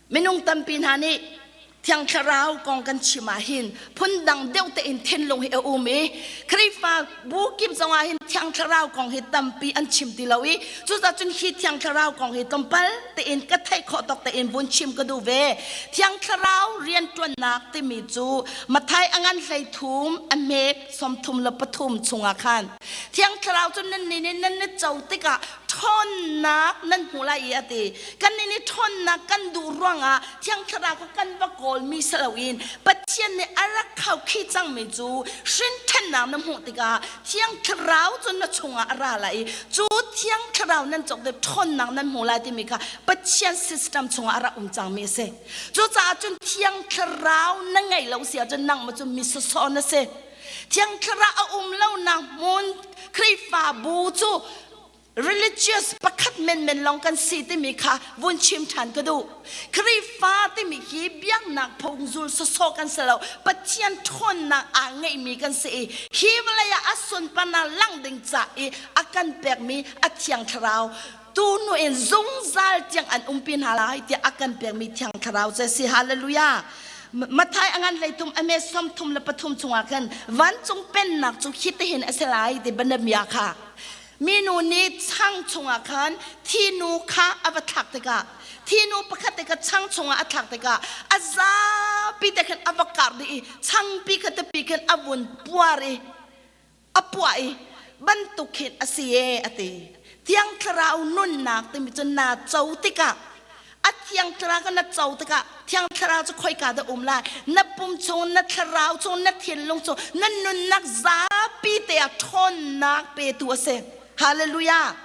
minung tampi hna nih. Thiang Thlarau kong kan chim ah hin phundang deuh tein thinlung hi a um i Khrihfa bu kip zongah hin Thiang Thlarau kong hi tampi an chim ti lo i cucaah cun hi Thiang Thlarau kong hi tlawmpal tein ka theih khawh tawk tein vun chim ka duh ve. Thiang Thlarau rianṭuannak timi cu Matthai a ngan 13 a hme 33 chungah khan Thiang Thlarau cu nan nih nih nan i co tikah ṭhawnnak nan hmu lai i a ti. Kannih nih ṭhawnnak kan duh ruangah Thiang Thlarau kha kan va kawlmi si loin Pathian nih a rak khaukhih cangmi cu hrinṭhennak na hmuh tikah Thiang Thlarau cu na chungah a ra lai i cu Thiang Thlarau nan cawk tik ṭhawnnak nan hmu lai timi kha Pathian system chungah a rak um cangmi a si. Cucaah cun Thiang Thlarau na ngeih lo si ahcun nangmah cu mi sawsawh na si. Thiang Thlarau a um lonak hmun Khrihfabu cu religious pakhat menmen lawng kan si timi kha vun chim ṭhan ka duh. Khrihfa timi hi biaknak phung zul sawsawh kan si lo. Pathian ṭhawnnak aa ngeihmi kan si i hi vawlei ah a sunparnak langh ding ca i a kan pekmi a Thiang Thlarau tu hnu in zungzal tiang an umpi hna lai tiah a kan pekmi Thiang Thlarau cu a si. Hallelujah! Matthai a ngan 13 a me 33 chungah khan vancung pennak cu hitihin a si lai ti banamia kha minu nih chang chungah khan thinu kha a va thlak tikah thinu pakhat te kha chang chungah a thlak tikah a zapi te khan a va kar dih i changpi kha tepi khan a vun puar i a puah i bantuk khin a si e a ti. Thiang Thlarau nunnak timi cu naa co tikah a Thiang Thlarau kha na co tikah Thiang Thlarau cu khoika dah um lai? Na pum chung, na thlarau chung, na thinlung chung, na nunnak zapi te ah ṭhawnnak petu a si. Hallelujah!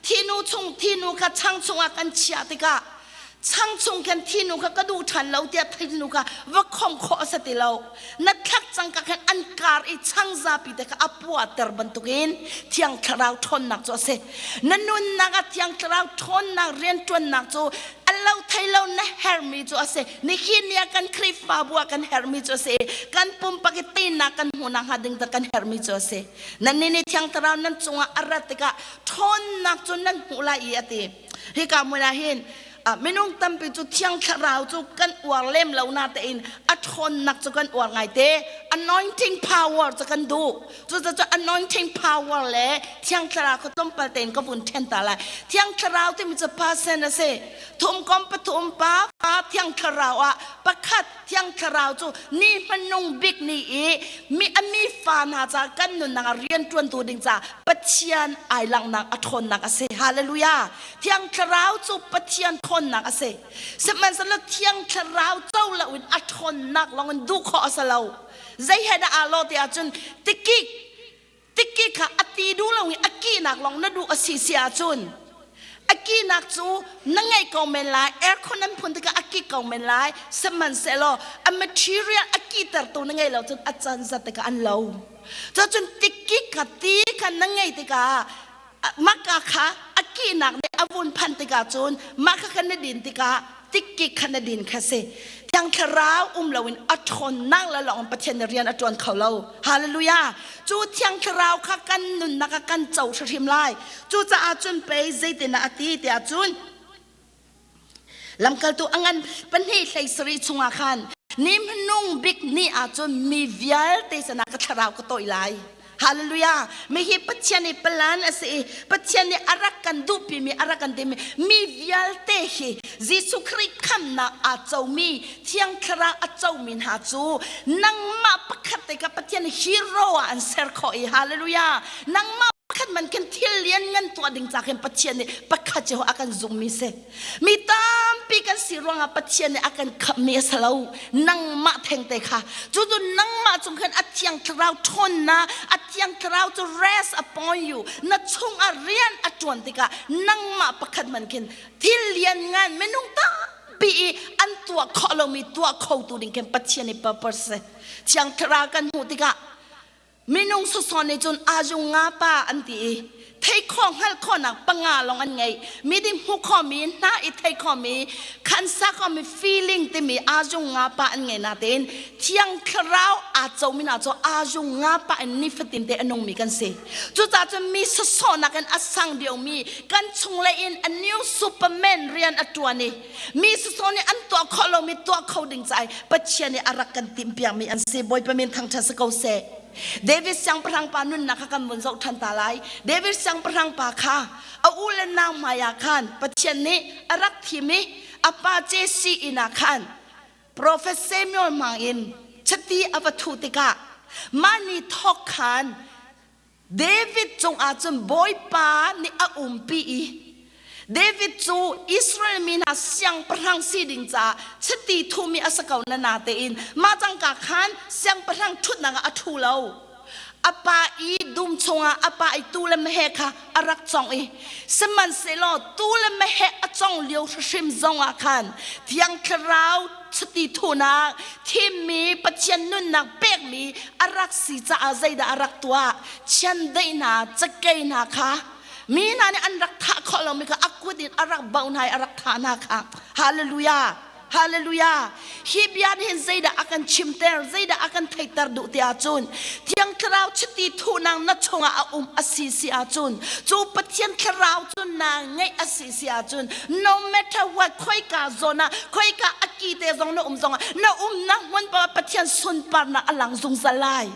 Thinu chung thinu kha chang chungah kan chiah tikah chang chung khan thinu kha ka duh ṭhan lo tiah thinu kha va khom khawh a si ti lo. Na thlak cang ka khan an kar i chang zapi te kha a puahter bantukin Thiang Thlarau ṭhawnnak cu a si. Na nunnak ah Thiang Thlarau ṭhawnnak rianṭuannak cu a lo thei lo na hermi cu a si. Nihin ni ah kan Khrihfabu ah kan hermi cu a si. Kan pumpak i teinak kan hmuhnak hnga ding kan hermi cu a si. Nannih nih Thiang Thlarau nan cungah a rat tikah ṭhawnnak cu nan hmuh lai i a ti. Hika hmun ah hin minung tampi cu Thiang Thlarau cu kan uar lem lo na tein a ṭhawnnak cu kan uar ngaite. Anointing power cu kan duh. Cucaah anointing power le Thiang Thlarau kha tlawmpal tein ka vun ṭhen ta lai. Thiang Thlarau timi cu person a si. Thum kom pathum pa fa Thiang Thlarau ah pakhat Thiang Thlarau cu ni hmanung bik ni i mi a mi fa hna ca kan nunnak ah rian ṭuantu ding ca Pathian ai langhnak a ṭhawnnak a si. Hallelujah! Thiang Thlarau cu Pathian ṭhawnnak a si. Sihmanhsehlaw Thiang Thlarau co loin a ṭhawnnak lawngin duh khawh a si lo. Zei he dah aa lawh ti ahcun tikik tikik kha a ti duh lo i a kihnak lawng na duh a si si ahcun a kihnak cu na ngeih ko men lai, aircon an phun tikah a kik ko men lai, sihmanhsehlaw a material a kihtertu na ngei lo cun a can zat tikah an lo. Cucun tikik kha ti kha na ngei tikah maka kha a kihnak nih a vun phanh tikah cun mah kha khan na din tikah tikkik kha na din kha si. Thiang Thlarau um loin a ṭhawnnak le lawng Pathian nih rian a ṭuan kho lo. Hallelujah! Cu Thiang Thlarau kha kan nunnak ah kan co hrimhrim lai. Cucaah cun pei zeitinah a ti tiah cun Lamkaltu a ngan 2 17 chungah khan ni hmanung bik ni ah cun mi vialte sinah ka thlarau ka tawih lai. Hallelujah! Mi hi Pathian i plan a si i Pathian nih a rak kan duhpimi a rak kan timi mi vialte hi Jesuh Khrih khamnak aa comi Thiang Thlarau a comi hna cu nangmah pakhat te kha Pathian hero ah an ser khawh i hallelujah! Nangmah pakhat man khin thil lian ngan tuah ding ca khin Pathian nih pakhat cio a kan zummi si. Mi tampi kan si ruangah Pathian nih a kan khamhmi a si lo. Nangmah thengte kha. Cu cu nangmah cung khan a Thiang Thlarau ṭhawnnak, a Thiang Thlarau cu rest upon you. Na chungah rian a ṭuan tikah nangmah pakhat man khin thil lian ngan minung tampi i an tuah khawh lomi tuah khotu ding khin Pathian i purpose si. Thiang Thlarau kan hmuh tikah minung sosawn nih cun azung nga pa an ti i Thei khawh hngalh khawhnak panga lawng an ngei. Mi ding hmuh khawhmi, hna i thei khawhmi, khansa khawhmi feeling timi azung nga pa an ngei natein Thiang Thlarau aa comi hna cu azung nga pa in nifatin te a nungmi kan si. Cucaah cun mi sawsawhnak in a sang deuhmi kan chunglei in a new superman rian a ṭuan i mi sawsawh nih an tuah khawh lomi tuah kho ding caah Pathian nih a rak kan timhpiakmi an si. Bawipa min thangṭhat si ko seh. David siangpahrang pa nunnak kha kan vun zoh ṭhan ta lai. David siangpahrang pa kha a u le nau hmaiah khan Pathian nih a rak thim i a pa Jesse inn ah khan Profet Samuel hmang in chiti a va thuh tikah mah ni thawk khan David cungah cun Bawipa nih a umpi i David cu Israel mi hna siangpahrang si ding caah chiti thuhmi a si ko na natein mah cangka khan siangpahrang ṭhutnak ah a ṭhu lo. A pa i dum chungah a pa i tuu le meheh kha a rak congh i sihmanhsehlaw tuu le meheh a congh lio hrim zongah khan Thiang Thlarau chiti thuhnak thimmi Pathian nunnak pekmi a rak si caah zeidah a rak tuah? Chiandeih hna, cakei hna kha mi hna nih an rak thah khawh lomi kha a kut in a rak bauh hna i a rak thah hna kha. Hallelujah! Hallelujah! Hi bia nih hin zeidah a kan chimter, zeidah a kan theihter duh ti ahcun Thiang Thlarau chiti thuhnak na chungah a um a si si ahcun cu Pathian Thlarau cu naa ngeih a si si ahcun no matter what khoika zawn ah khoika a ki te zong na um zongah na umnak hmun paoh ah Pathian sunparnak a lang zungzal lai.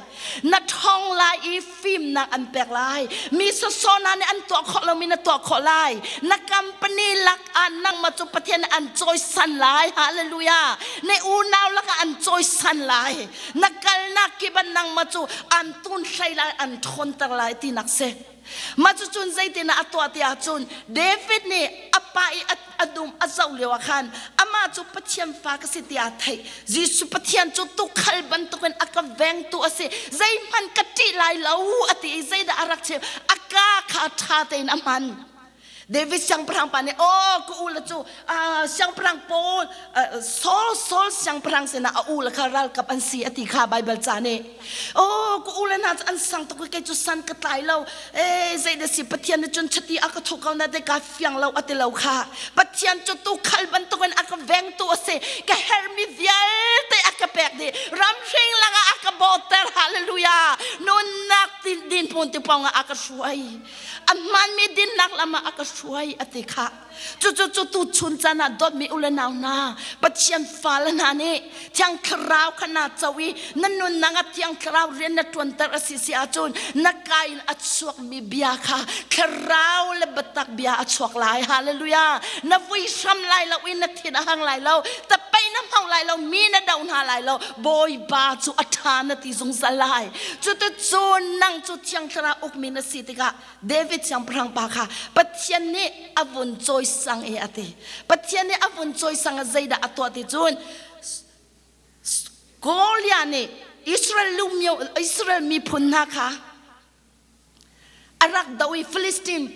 Na ṭhawng lai i fimnak an pek lai. Mi sawsawh hna nih an tuah khawh lomi na tuah khawh lai. Na company lakah nangmah cu Pathian nih an cawisan lai. Hallelujah. Na unau lakah an cawisan lai. Na kalnak kip ah nangmah cu an tun hlei lai, an ṭhawnter lai tinak si. Mah cucun zeitinah a tuah ti ahcun David nih a pa i a dum a zoh lio ah khan amah cu Pathian fa ka si tiah a theih. Jesuh Pathian cu tuukhal bantukin a ka vengtu a si. Zeihmanh ka ṭih lai lo a ti i zeidah a rak chim? A kaa kha ṭha tein a hman. David siangpahrang pa nih aw ka u le cu siangpahrang pawl Saul Saul siangpahrang sinah a u le kha ralkap an si a ti kha Baibal ca nih aw ka u le hna cu an sang tuk i kei cu san ka tlai lo e zei da si Pathian nih cun chiti a ka thuh ko na te ka fiang lo a ti lo kha Pathian cu tuukhal bantukin a ka vengtu a si ka herhmi vialte a ka pek dih ramhring lakah a ka bawter hallelujah nunnak din pun ti pawng ah a ka hruai a hmaanmi dinnak lam ah a ka hruai a ti kha cucu cu tu chun caan ah dawtmi u le nau hna Pathian fale hna nih Thiang Thlarau kha naa co i na nunnak ah Thiang Thlarau rian na ṭuanter a si si ahcun na ka in a chuakmi bia kha Thlarau le biatak bia a chuak lai. Hallelujah! Na vui hram lai lo i na thin a hang lai lo, tapei na hmang lai lo, mi na do hna lai lo, Bawipa cu a ṭha na ti zungzal lai. Cuticun nang cu Thiang Thlarau ukmi na si tikah David siangpahrang pa kha Pathian nih a vun cawisang i a ti. Pathian nih a vun cawisang ah zeidah a tuah ti cun Goliath nih Israel lumio Israel miphun hna kha a rak doh i Philistine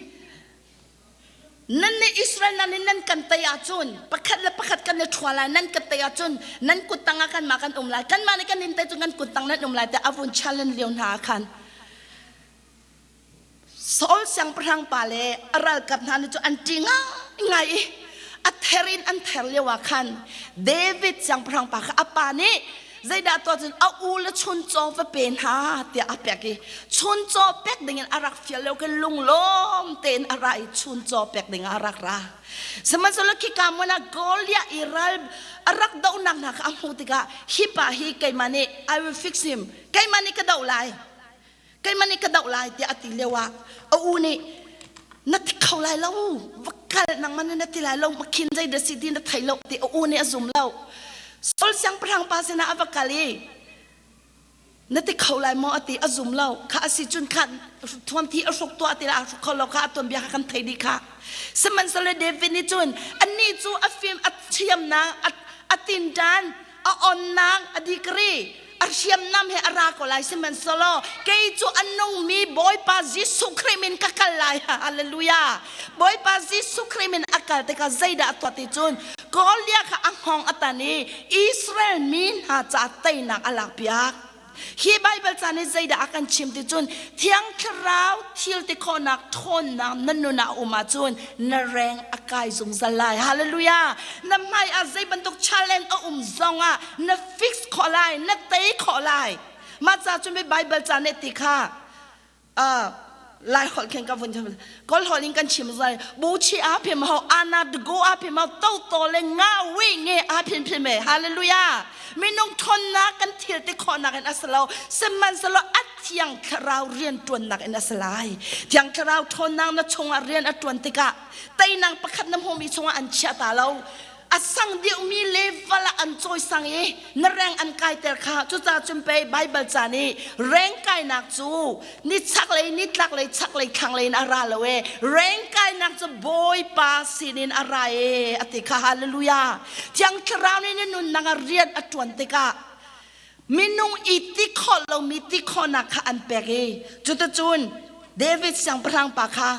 nan nih Israel nan nih nan kan tei ahcun pakhat le pakhat kan i ṭhua lai nan kan tei ahcun nan kut tangah kanmah kan um lai kanmah nih kan in tei cun kan kut tang nan um lai tiah a vun challenge lio hna ah khan Saul siangpahrang pa le a ralkap hna nih cu an ṭih ngaingai i a ther in an ther lio ah khan David siangpahrang pa kha a pa nih zeidah tuah cun a u le chuncaw va pe hna tiah a pek i chuncaw pek dingin a rak fial lio khin lunglawm tein a ra i chuncaw pek dingah a rak ra. Sihmanhsehlaw khika hmun ah Goliath i ral a rak dohnak hna kha a hmuh tikah hi pa hi keimah nih I will fix him keimah nih ka doh lai keimah nih ka doh lai tiah a ti lio ah a u nih na ti kho lai lo va kal nangmah nih na ti lai lo makhin zei dah si ti na thei lo ti a u nih a zum lo Saul siangpahrang pa sinah a va kal i na ti kho lai maw a ti a zum lo kha a si cun kha thuamthi a hruk tuah ti la a hruk kho lo kha a tuanbia kha kan thei dih kha sihmanhsehlaw David nih cun anih cu a fim a thiamnak a tinṭan a onnak a degree a hriamnam he a ra ko lai sihmanhsehlaw kei cu a nungmi Bawipa Jesuh Khrih min ka kal lai hallelujah Bawipa Jesuh Khrih min a kal tikah zeidah a tuah ti cun Goliath kha a hngawng a tan i Israel mi hna ca teinak a lakpiak. Hi Baibal ca nih zeidah a kan chim ti cun Thiang Thlarau thil ti khawhnak ṭhawnnak na nun ah a um ahcun na reng a kai zungzal lai. Hallelujah! Na hmai ah zei bantuk challenge a um zong ah na fix khawh lai, na tei khawh lai. Mah ca cun Baibal ca nih ti kha lai holh khin ka vun kawl holh in kan chim zai bu chi a phim ho ana go a phim ho to to le nga wi nge a phin phin me hallelujah minung thonnak kan thil ti khawhnak in asalo sihmanhsehlaw a thiang thlarau rian tuannak in asalai thiang thlarau thonnak na chungah rian a tuan tikah teinak pakhat na hmumi chungah an chia ta lo a sang deuhmi level ah an cawisang i na reng an kaiter kha cucaah cun pei Baibal ca nih reng kainak cu ni chaklei ni tlaklei chaklei thlanglei in a ra lo e reng kainak cu Bawipa sinin a ra e a ti kha hallelujah Thiang Thlarau nih na nunnak ah rian a ṭuan tikah minung i ti khawh lomi ti khawhnak kha an pek i cuticun David siangpahrang pa kha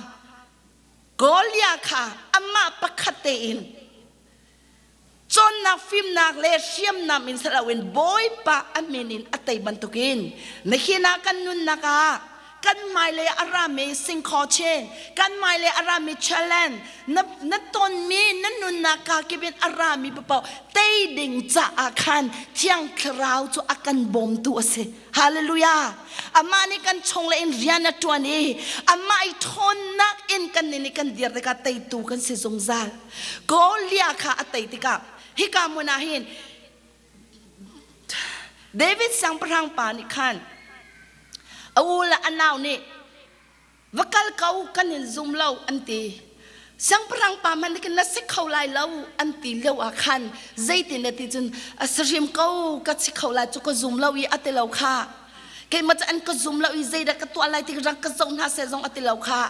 Goliath kha amah pakhat tein cawnnak fimnak le hriamnam in si loin Bawipa a min in a tei bantukin nihin ah kan nunnak ah kan hmailei a rami singkhaw chin kan hmailei a rami challenge na, na tonmi na nunnak ka kip in a rami paoh tei ding caah khan Thiang Thlarau cu a kan bawmtu a si Hallelujah! Amah nih kan chung le in rian a ṭuan i amah i ṭhawnnak in kan nih nih kan dir tikah teitu kan si zungzal. Goliath kha a tei tikah hika hmun ah hin David siangpahrang pa nih khan a u le a nau nih va kal ko kan in zum lo an ti siangpahrang pa hmanh nih na si kho lai lo an ti lio ah khan zeitin na ti cun a si hrim ko ka si kho lai cu ka zum lo i a ti lo kha keimah cu an ka zum lo i zeidah ka tuah lai ti rak ka zoh hna seh zong a ti lo kha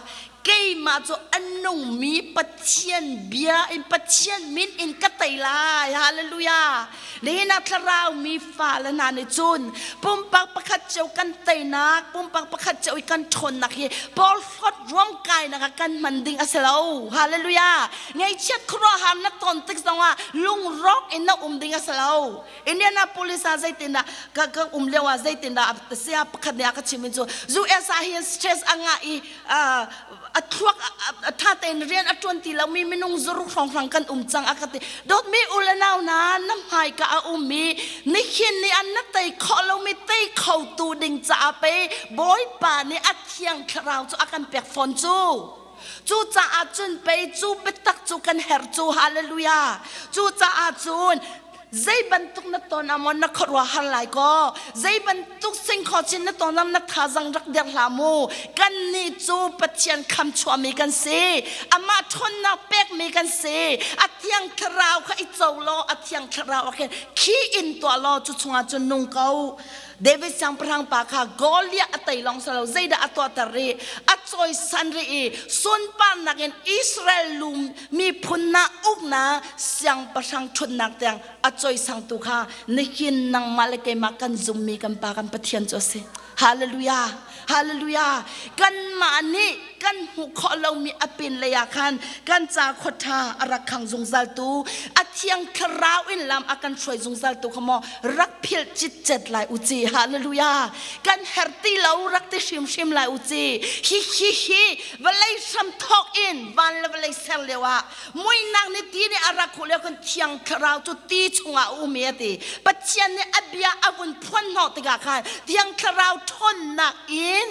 keimah cu a nungmi Pathian bia in Pathian min in ka tei lai hallelujah Nihin ah thlarau mi fale hna nih cun pumpak pakhat cio kan teinak, pumpak pakhat cio i kan ṭhawnnak hi porhlawt ruamkainak ah kan hman ding a si lo. Hallelujah! Ngaihchiat khuaruahhar na ton tik zongah lungrawk in na um ding a si lo. Indianapolis ah zeitindah ka, ka um lio ah zeitindah saya pakhat nih a ka chim in cu US ah hin stress a ngah i a thluak a tha tein rian a ṭuan ti lomi minung zuruk hrawnghrang kan um cang a ka ti dawtmi u le nau hna na hmaika a ummi nihin ni an na tei khawh lomi tei khotu ding caah pei Bawipa nih a thiang thlarau cu a kan pek fawn cu cu caah cun pei cu biatak cu kan herh cu hallelujah cu caah cun zei bantuk na ton ah maw na khuaruah har lai ko zei bantuk singkhaw chin na ton ah na thazang rak der hlah mu kan nih cu Pathian kham chuahmi kan si amah ṭhawnnak pekmi kan si a thiang thlarau kha i co law a thiang thlarau ah khin khi in tuah law cu chungah cun nung ko David siangpahrang pa kha Goliath a tei lawng si lo zeidah a tuahter rih a cawisan rih i sunparnak in Israel lu miphun na uknak siangpahrang ṭhutnak tiang a cawisangtu kha nihin nangmah le keimah kan zummi kan pa kan Pathian cu a si Hallelujah Hallelujah kanmah nih kan hmuh khawh lomi a pin lei ah khan kan ca khuaṭha a rak khang zungzal tu a thiang thlarau in lam a kan hruai zungzal tu kha maw rak philh citcet lai u ci hallelujah kan her ti lo rak ti hrimhrim lai u ci hi hi hi vawlei hram thawk in van le vawlei ser lio ah muinak nih ti nih a rak khuh lio khan thiang thlarau cu ti chungah a um i a ti Pathian nih a bia a vun phuan hnawh tikah khan thiang thlarau ṭhawnnak in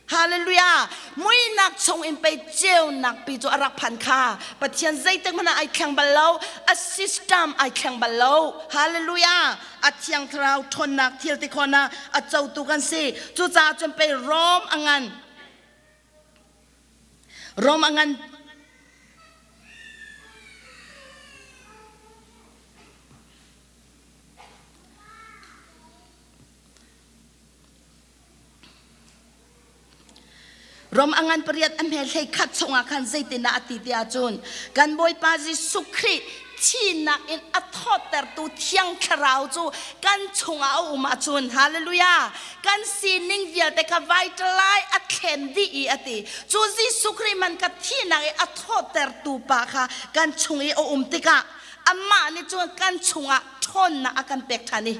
Hallelujah! Muinak chung in pei ceunak pi cu a rak phan kha. Pathian zeitik hmanh ah ai thleng bal lo. A system ai thleng bal lo. Hallelujah! A thiang thlarau ṭhawnnak thil ti khawhnak a cotu kan si. Cucaah cun pei Rom a ngan. Rom a ngan Rom a ngan pariat a hme hlei khat chungah khan zeitindah a ti ti ahcun kan Bawipa Jesuh Khrih thihnak in a thawttertu Thiang Thlarau cu kan chungah a um ahcun hallelujah kan sining vialte kha vitalize a thlen dih i a ti cu Jesuh Khrih man ka thihnak i a thawttertu pa kha kan chung i a um tikah. Amah nih cun kan chungah ṭhawnnak a kan pek ṭhan i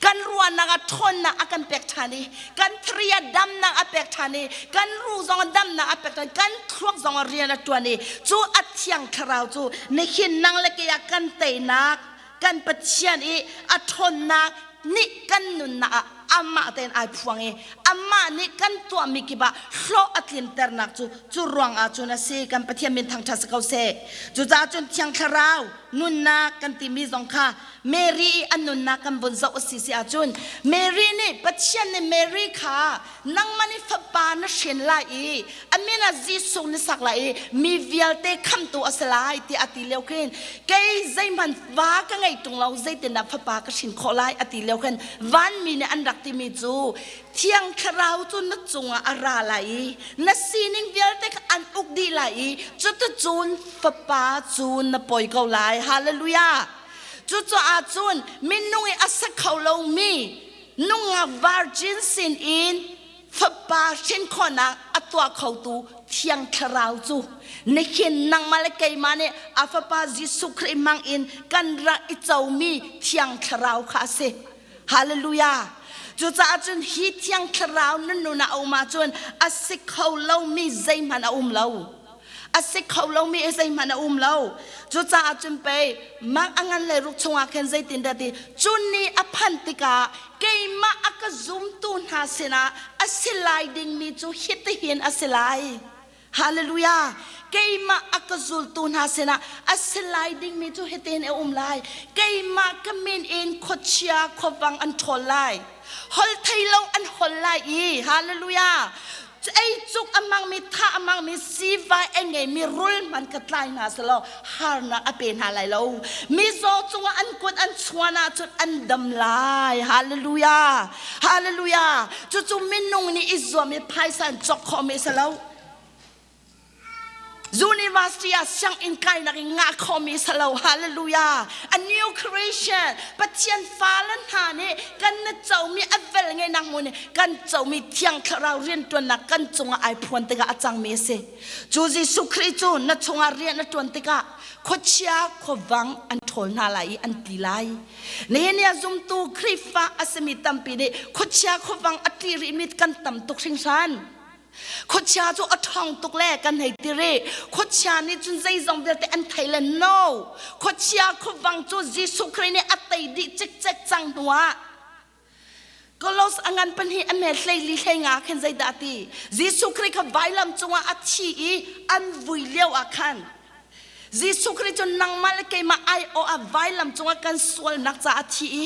kan ruahnak ah ṭhawnnak a kan pek ṭhan i kan thari ah damnak a pek ṭhan i kan ruh zong ah damnak a pek ṭhan kan thluak zong ah rian a ṭuan i cu a thiang thlarau cu nihin nang le kei ah kan teinak kan Pathian i a ṭhawnnak nih kan nunnak ah amah tein ai phuang i amah nih kan tuahmi kip ah hlawh a tlinternak cu cu ruang ah cun a si. Kan Pathian min thangṭhat si ko seh. Cucaah cun Thiang Thlarau nunnak kan timi zong kha Mary i a nunnak kan vun zoh a si si ahcun Mary nih Pathian nih Mary kha nangmah nih fapa na hrin lai i a min ah Jesuh na sak lai i mi vialte khamhtu a si lai tiah a ti lio khin kei zeihmanh va ka ngei ṭung lo zeitindah fapa ka hrin khawh lai a ti lio khin vanmi nih an rak timi cu Thiang Thlarau cu na cungah a ra lai i na sining vialte kha an uk dih lai i cuticun fapa cu na pawi ko lai. Hallelujah! Cucaah cun minung i a sa kho lomi nungak virgin sinin fapa hrin khawhnak a tuah khotu Thiang Thlarau cu nihin nangmah le keimah nih a fapa Jesuh Khrih hmang in kan rak i comi Thiang Thlarau kha a si. Hallelujah! Cucaah cun hi Thiang Thlarau na nun ah a um ahcun a si kho lomi zeihmanh a um lo. A si kho lomi zeihmanh a um lo. Cucaah cun pei Mark a ngan le ruk chungah khan zeitindah ti cun ni a phanh tikah keimah a ka zumtu hna sinah a si lai dingmi cu hitihin a si lai. Hallelujah! Keimah a ka zultu hna sinah a si lai dingmi cu hitin a um lai. Keimah ka min in khuachia khuavang an ṭhawl lai. Hol thei lo an hol lai i hallelujah! Ei cuk a hmangmi, thah a hmangmi, sivai a ngeimi rul hmanh ka tlai hna selaw harnak a pe hna lai lo. Mizaw cungah an kut an chuan ahcun an dam lai. Hallelujah! Hallelujah! Cucu minung nih i zuam i phaisa in cawk khawhmi a si lo. University ah sianginn kainak in ngah khawhmi a si lo. Hallelujah! A new creation Pathian fale hna nih kan na comi a vel ngeihnak hmun i kan comi Thiang Thlarau rianṭuannak kan cungah ai phuan tikah a cangmi a si. Cu Jesuh Khrih cu na chungah rian a ṭuan tikah khuachia khuavang an ṭhawl hna lai i an ti lai. Nihin ah zumtu Khrihfa a simi tampi nih khuachia khuavang a ṭih rihmi kan tam tuk hringhran. Khuachia cu a ṭhawng tuk le kan hei ti rih. Khuachia nih cun zeizong vialte an thei le no. Khuachia khuavang cu Jesuh Khrih nih a tei dih cikcek cang hnuah Kolos a ngan pahnih a hme hleili hleinga khin zeidah a ti? Jesuh Khrih kha vailam cungah a thi i an vui lio ah khan Jesuh Khrih cu nangmah le keimah aiawh ah vailam cungah kan sualnak caah a thi i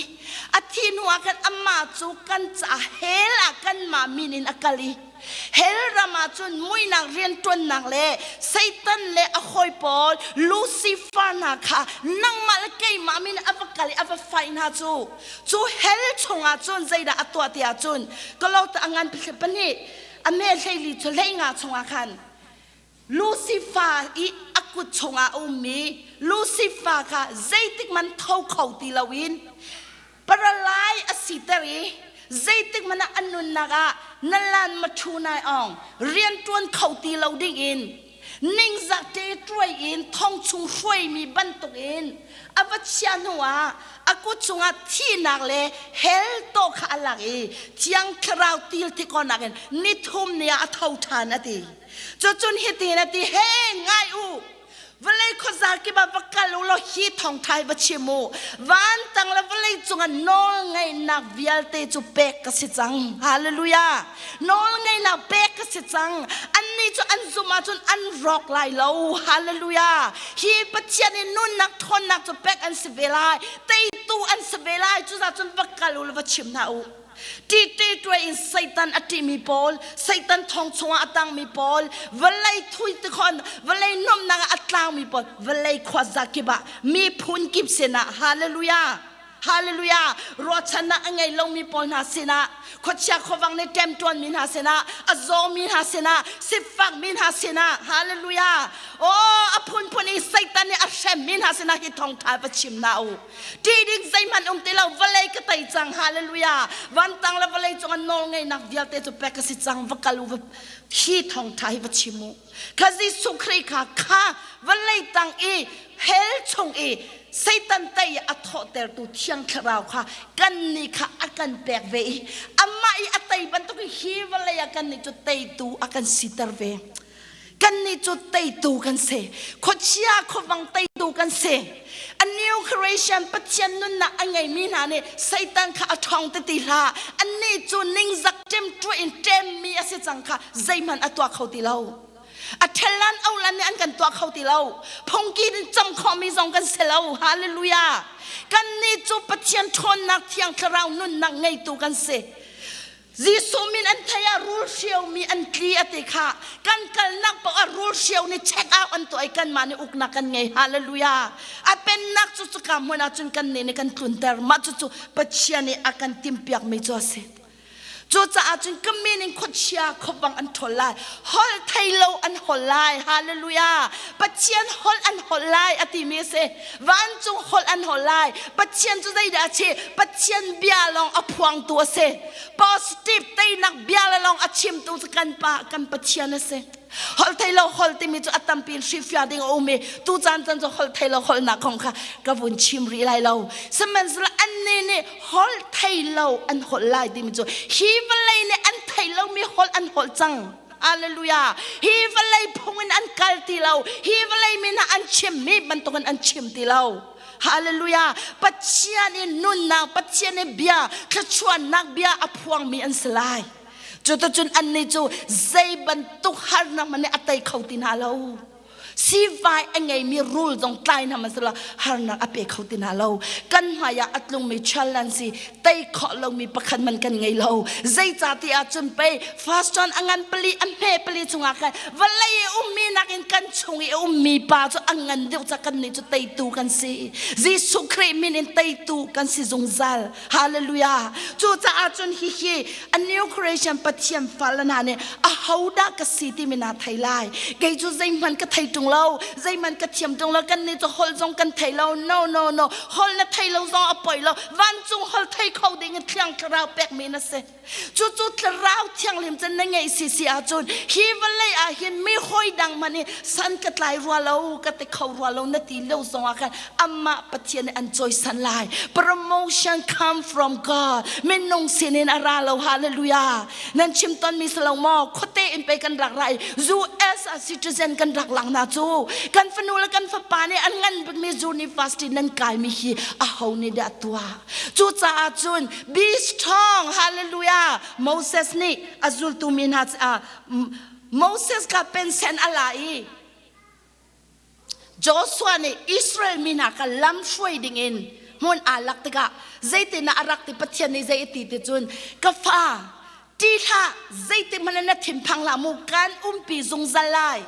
a thih hnuah khan amah cu kan caah hell ah kanmah min in a kal i hell ram ah cun muihnak rianṭuannak le Satan le a hawi pawl Lucifer hna kha nangmah le keimah min a va kal i a va fight hna cu cu hell chungah cun zeidah a tuah ti ahcun Kolota a ngan pahnih a me hleili cu hleinga chungah khan Lucifer i a kut chungah a ummi Lucifer kha zeitik man tho kho ti loin paralai a siter i zeitik man ah a nunnak ah na lan ma ṭhu nai ong rianṭuan kho ti lo dingin ningzak ṭeṭuai in thong chung hruaimi bantukin a va chia hnuah a kut chungah thihnak le hell tawh kha a lak i Thiang Thlarau til tikawnak in nithum ni ah a tho ṭhan a ti. Cucun hitin a ti, He ngai u, vawlei khuaza kip ah va kal u law hi thawngṭha hi va chim u. Vantang le vawlei cungah nawlngeihnak vialte cu pek ka si cang. Hallelujah! Nawlngeihnak pek ka si cang. Annih cu an zumh ahcun an rawk lai lo. Hallelujah! Hi Pathian i nunnak ṭhawnnak cu pek an si ve lai. Teitu an si ve lai. Cucaah cun va kal u law va chim hna u. Ṭihṭihṭuai in Satan a ṭihmi pawl, Satan thong chungah a tangmi pawl, vawlei thui tikhon, vawlei nuamhnak ah a tlangmi pawl, vawlei khuaza kip ah miphun kip sinah hallelujah hallelujah ruahchannak a ngei lomi pawl hna sinah khuachia khuavang nih ṭemṭuanmi hna sinah a zawmi hna sinah sifakmi hna sinah hallelujah oh a phunphun i Satan nih a hremmi hna sinah hi thawngṭha va chim hna u Ṭih ding zeihmanh um ti lo, vawlei ka tei cang, hallelujah. Vantang le vawlei cung an nawl ngeihnak vialte cu pek ka si cang, va kal u, va hi thawngṭha hi va chim u. Kha Jesuh Khrih kha kha vawlei tang i hell chung i Satan tei a thawhtertu Thiang Thlarau kha kannih kha a kan pek ve i amah i a tei bantuk hi vawlei ah kannih cu teitu a kan siter ve. Kannih cu teitu kan si. Khuachia khuavang teitu kan si. A new creation Pathian nunnak a ngeimi hna nih Satan kha a ṭhawng ti ti hlah. Annih cu ningzak ṭemṭuah in ṭemmi a si cang kha zeihmanh a tuah kho ti lo. A ṭhellan olan nih an kan tuah kho ti lo. Phungki in cam khawhmi zong kan si lo. Hallelujah. Kannih cu Pathian ṭhawnnak Thiang Thlarau nunnak ngeitu kan si. Jesuh min an thei ah rul hriaumi an tli a ti kha kan kalnak paoh ah rul hriau nih check out an tuah i kanmah nih uknak kan ngei. Hallelujah. A pennak cu cuka hmun ah cun kan nih nih kan tlunter. Mah cucu Pathian nih a kan timhpiakmi cu a si. Cucaah cun ka min in khuachia khuavang an ṭhawl lai, holh thei lo an holh lai. Hallelujah! Pathian holh an holh lai a timi a si. Vancung holh an holh lai. Pathian cu zeidah a si? Pathian bia lawng a phuangtu a si. Positive teinak bia le lawng a chimtu cu kan Pa, kan Pathian a si. Holh thei lo holh timi cu a tampi in hrilhfiah ding a um i tu caan caan cu holh thei lo holhnak kong kha ka vun chim rih lai lo. Sihmanhsehlaw annih nih holh thei lo an holh lai timi cu hi vawlei nih an thei lomi holh an holh cang. Hallelujah. Hi vawlei phung in an kal ti lo. Hi vawlei mi hna an chimmi bantukin an chim ti lo. Hallelujah. Pathian in nunnak, Pathian in bia, thluachuahnak bia a phuangmi an si lai. Cuticun annih cu zei bantuk harnak hmanh nih a tei kho ti hna lo. Sivai a ngeimi rul zong tlai hna hmanhsehlaw harnak a pe kho ti hna lo. Kan hmaiah a tlungmi challenge si tei khawh lomi pakhat hmanh kan ngei lo. Zeicahtiah cun pei First John a ngan pali a hme pali chungah khan vawlei i ummi nakin kan chung i a ummi pa cu a ngan deuh ca kannih cu teitu kan si. Jesuh Khrih min in teitu kan si zungzal. Hallelujah. Cucaah cun hihi a new creation Pathian fale hna nih ahodah ka si timi na thei lai. Kei cu zeihmanh ka thei ṭung lo, zeihmanh ka thiam ṭung lo, kan nih cu holh zong kan thei lo. No, no, no. Holh na thei lo zong a poi lo. Vancung holh thei kho ding in Thiang Thlarau pekmi na si. Cucu Thlarau Thianghlim cun na ngeih si si ahcun hi vawlei ah hin mi hawi dang hmanh i san ka tlai rua lo, ka ti kho rua lo na ti lo zong ah khan amah Pathian nih an cawisan lai. Promotion come from God. Minung sinin a ra lo. Hallelujah. Nan chim tonmi si lo maw? Khuate in pei kan rak ra i US ah citizen kan rak lang na cu. Kan fanu le kan fapa nih an ngan bikmi university nan kaimi hi aho nih dah tuah? Cucaah cun be strong. Hallelujah. Moses nih a zultu mi hna Moses kha pensen a la i Joshua nih Israel mi hna kha lam hruai dingin hmun aa lak tikah zeitinah a rak ti Pathian nih zei a ti ti cun ka fa ṭih hlah zeitihmanh in na thinphang hlah mu kan umpi zungzal lai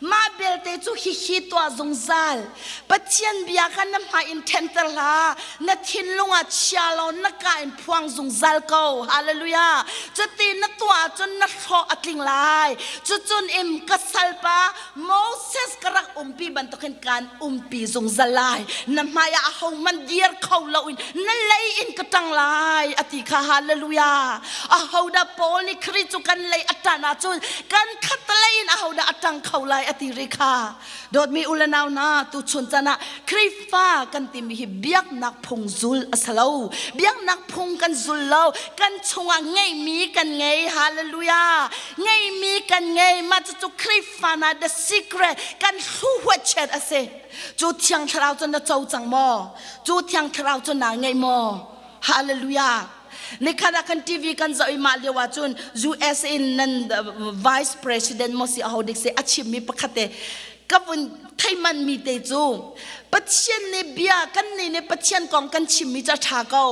mah belte cu hihi tuah zungzal Pathian bia kha na hmai in ṭhenter hlah na thinlung ah chia law na ka in phuang zungzal ko hallelujah cuti na tuah ahcun na hlawh a tling lai cucun im ka salpa Moses ka rak umpi bantukin kaan umpi zungzal lai. Na hmaiah ahohmanh dir kho loin na lei in ka ṭang lai a ti kha hallelujah. Ahodah Paul nih Khrih cu kan lei a ṭan ahcun kan khatlei in ahodah a ṭang kho lai a ti ri kha. Dawtmi u le nau hna tuchun chan ah Khrihfa kan timi hi biaknak phung zul a si lo. Biaknak phung kan zul lo. Kan chungah ngeihmi kan ngei. Hallelujah. Ngeihmi kan ngei. Mah cucu Khrihfa na the secret kan hluhuat a si. Cu thiang thlarau cu na co cang maw? Cu thiang thlarau cu naa ngeih maw? Hallelujah. Nikhat ah kan TV kan zoh i mah lio ah cun US in nan vice president maw si aho dik si a chimmi pakhat te ka vun theiman mi te cu Pathian nih bia kan nih nih Pathian kong kan chimmi cu a ṭha ko.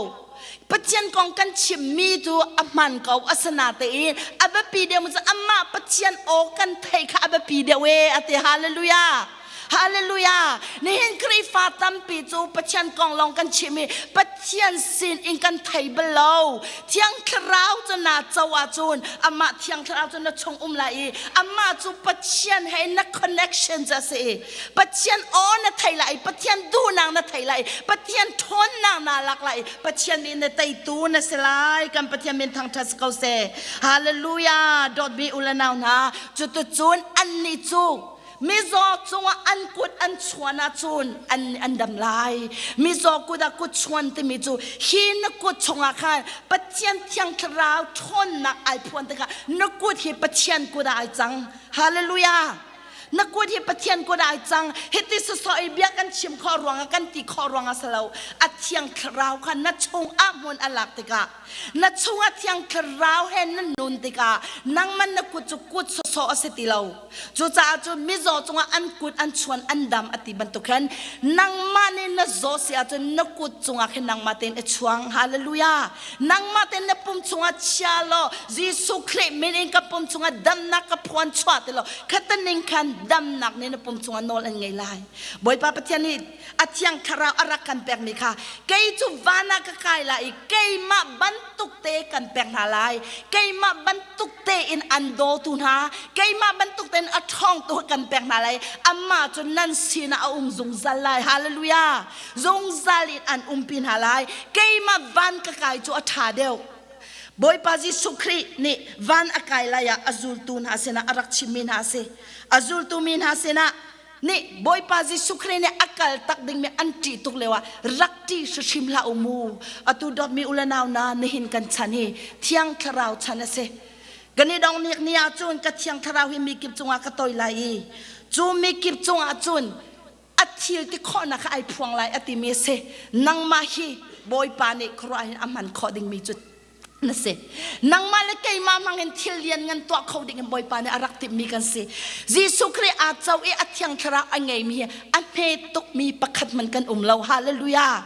Pathian kong kan chimmi cu a hman ko asinatein a biapi deuh cu amah Pathian aw kan theih kha a biapi deuh e a ti hallelujah Hallelujah! Nihin Khrihfa tampi cu Pathian kong lawng kan chim i Pathian sin in kan thei bal lo. Thiang Thlarau cu na co ahcun amah Thiang Thlarau cu na chung um lai i amah cu Pathian he na connection cu a si i Pathian aw na thei lai i Pathian duhnak na thei lai i Pathian ṭhawnnak naa lak lai i Pathian nih na teitu na si lai. Kan Pathian min thangṭhat si ko seh. Hallelujah! Dawtmi u le nau hna, cuticun annih cu. Mizaw cungah an kut an chuan ahcun an an dam lai. Mizaw kut ah kut chuan timi cu hi na kut chungah khan Pathian Thiang Thlarau ṭhawnnak ai phuan tikah na kut hi Pathian kut ah ai cang. Hallelujah! Na kut hi Pathian kut ah ai cang. Hiti sawsawh i bia kan chim khawh ruangah kan ti khawh ruangah si lo. A Thiang Thlarau kha na chungah hmun a lak tikah na chungah Thiang Thlarau he na nun tikah nangman na kut cu kut sawsawh a si ti lo. Cucaah cun mizaw cungah an kut an chuan an dam a ti bantuk khan nangmah nih na zaw si ahcun na kut cungah khin nangmah tein i chuang. Hallelujah. Nangmah tein na pum chungah chia law Jesuh Khrih min in ka pum chungah damnak ka phuan chuah ti law khataning khan damnak nih na pum chungah nawl an ngei lai. Bawipa Pathian nih a thiang thlarau a rak kan pekmi kha kei cu van ah ka kai lai i keimah bantuk te kan pek hna lai keimah bantuk tein an dawtu hna keimah bantuk tein a ṭhawngtu kan pek hna lai amah cu nan sinah a um zungzal lai hallelujah zungzal in an umpi hna lai keimah van ka kai cu a ṭha deuh Bawipa Jesuh Khrih nih van a kai lai ah a zultu hna sinah a rak chimmi hna a si a zultu mi hna sinah nih Bawipa Jesuh Khrih nih a kal tak dingmi an ṭih tuk lio ah rak ṭih hrimhrim hlah u mu. Atu dawtmi u le nau na nihin kan chan hi Thiang Thlarau chan a si. Kan i dong nik ni ah cun ka Thiang Thlarau hi mi kip cungah ka toi lai i cu mi kip cungah cun a thil ti khawhnak kha ai phuang lai a timi a si. Nangmah hi Bawipa nih khuaruah hin a hman khawh dingmi cu na si. Nangmah le keimah hmangin thil lian ngan tuah kho ding in Bawipa nih a rak timhmi kan si. Jesuh Khrih aa co i a thiang thlarau a ngeimi hi a hme tukmi pakhat man kan um lo. Hallelujah.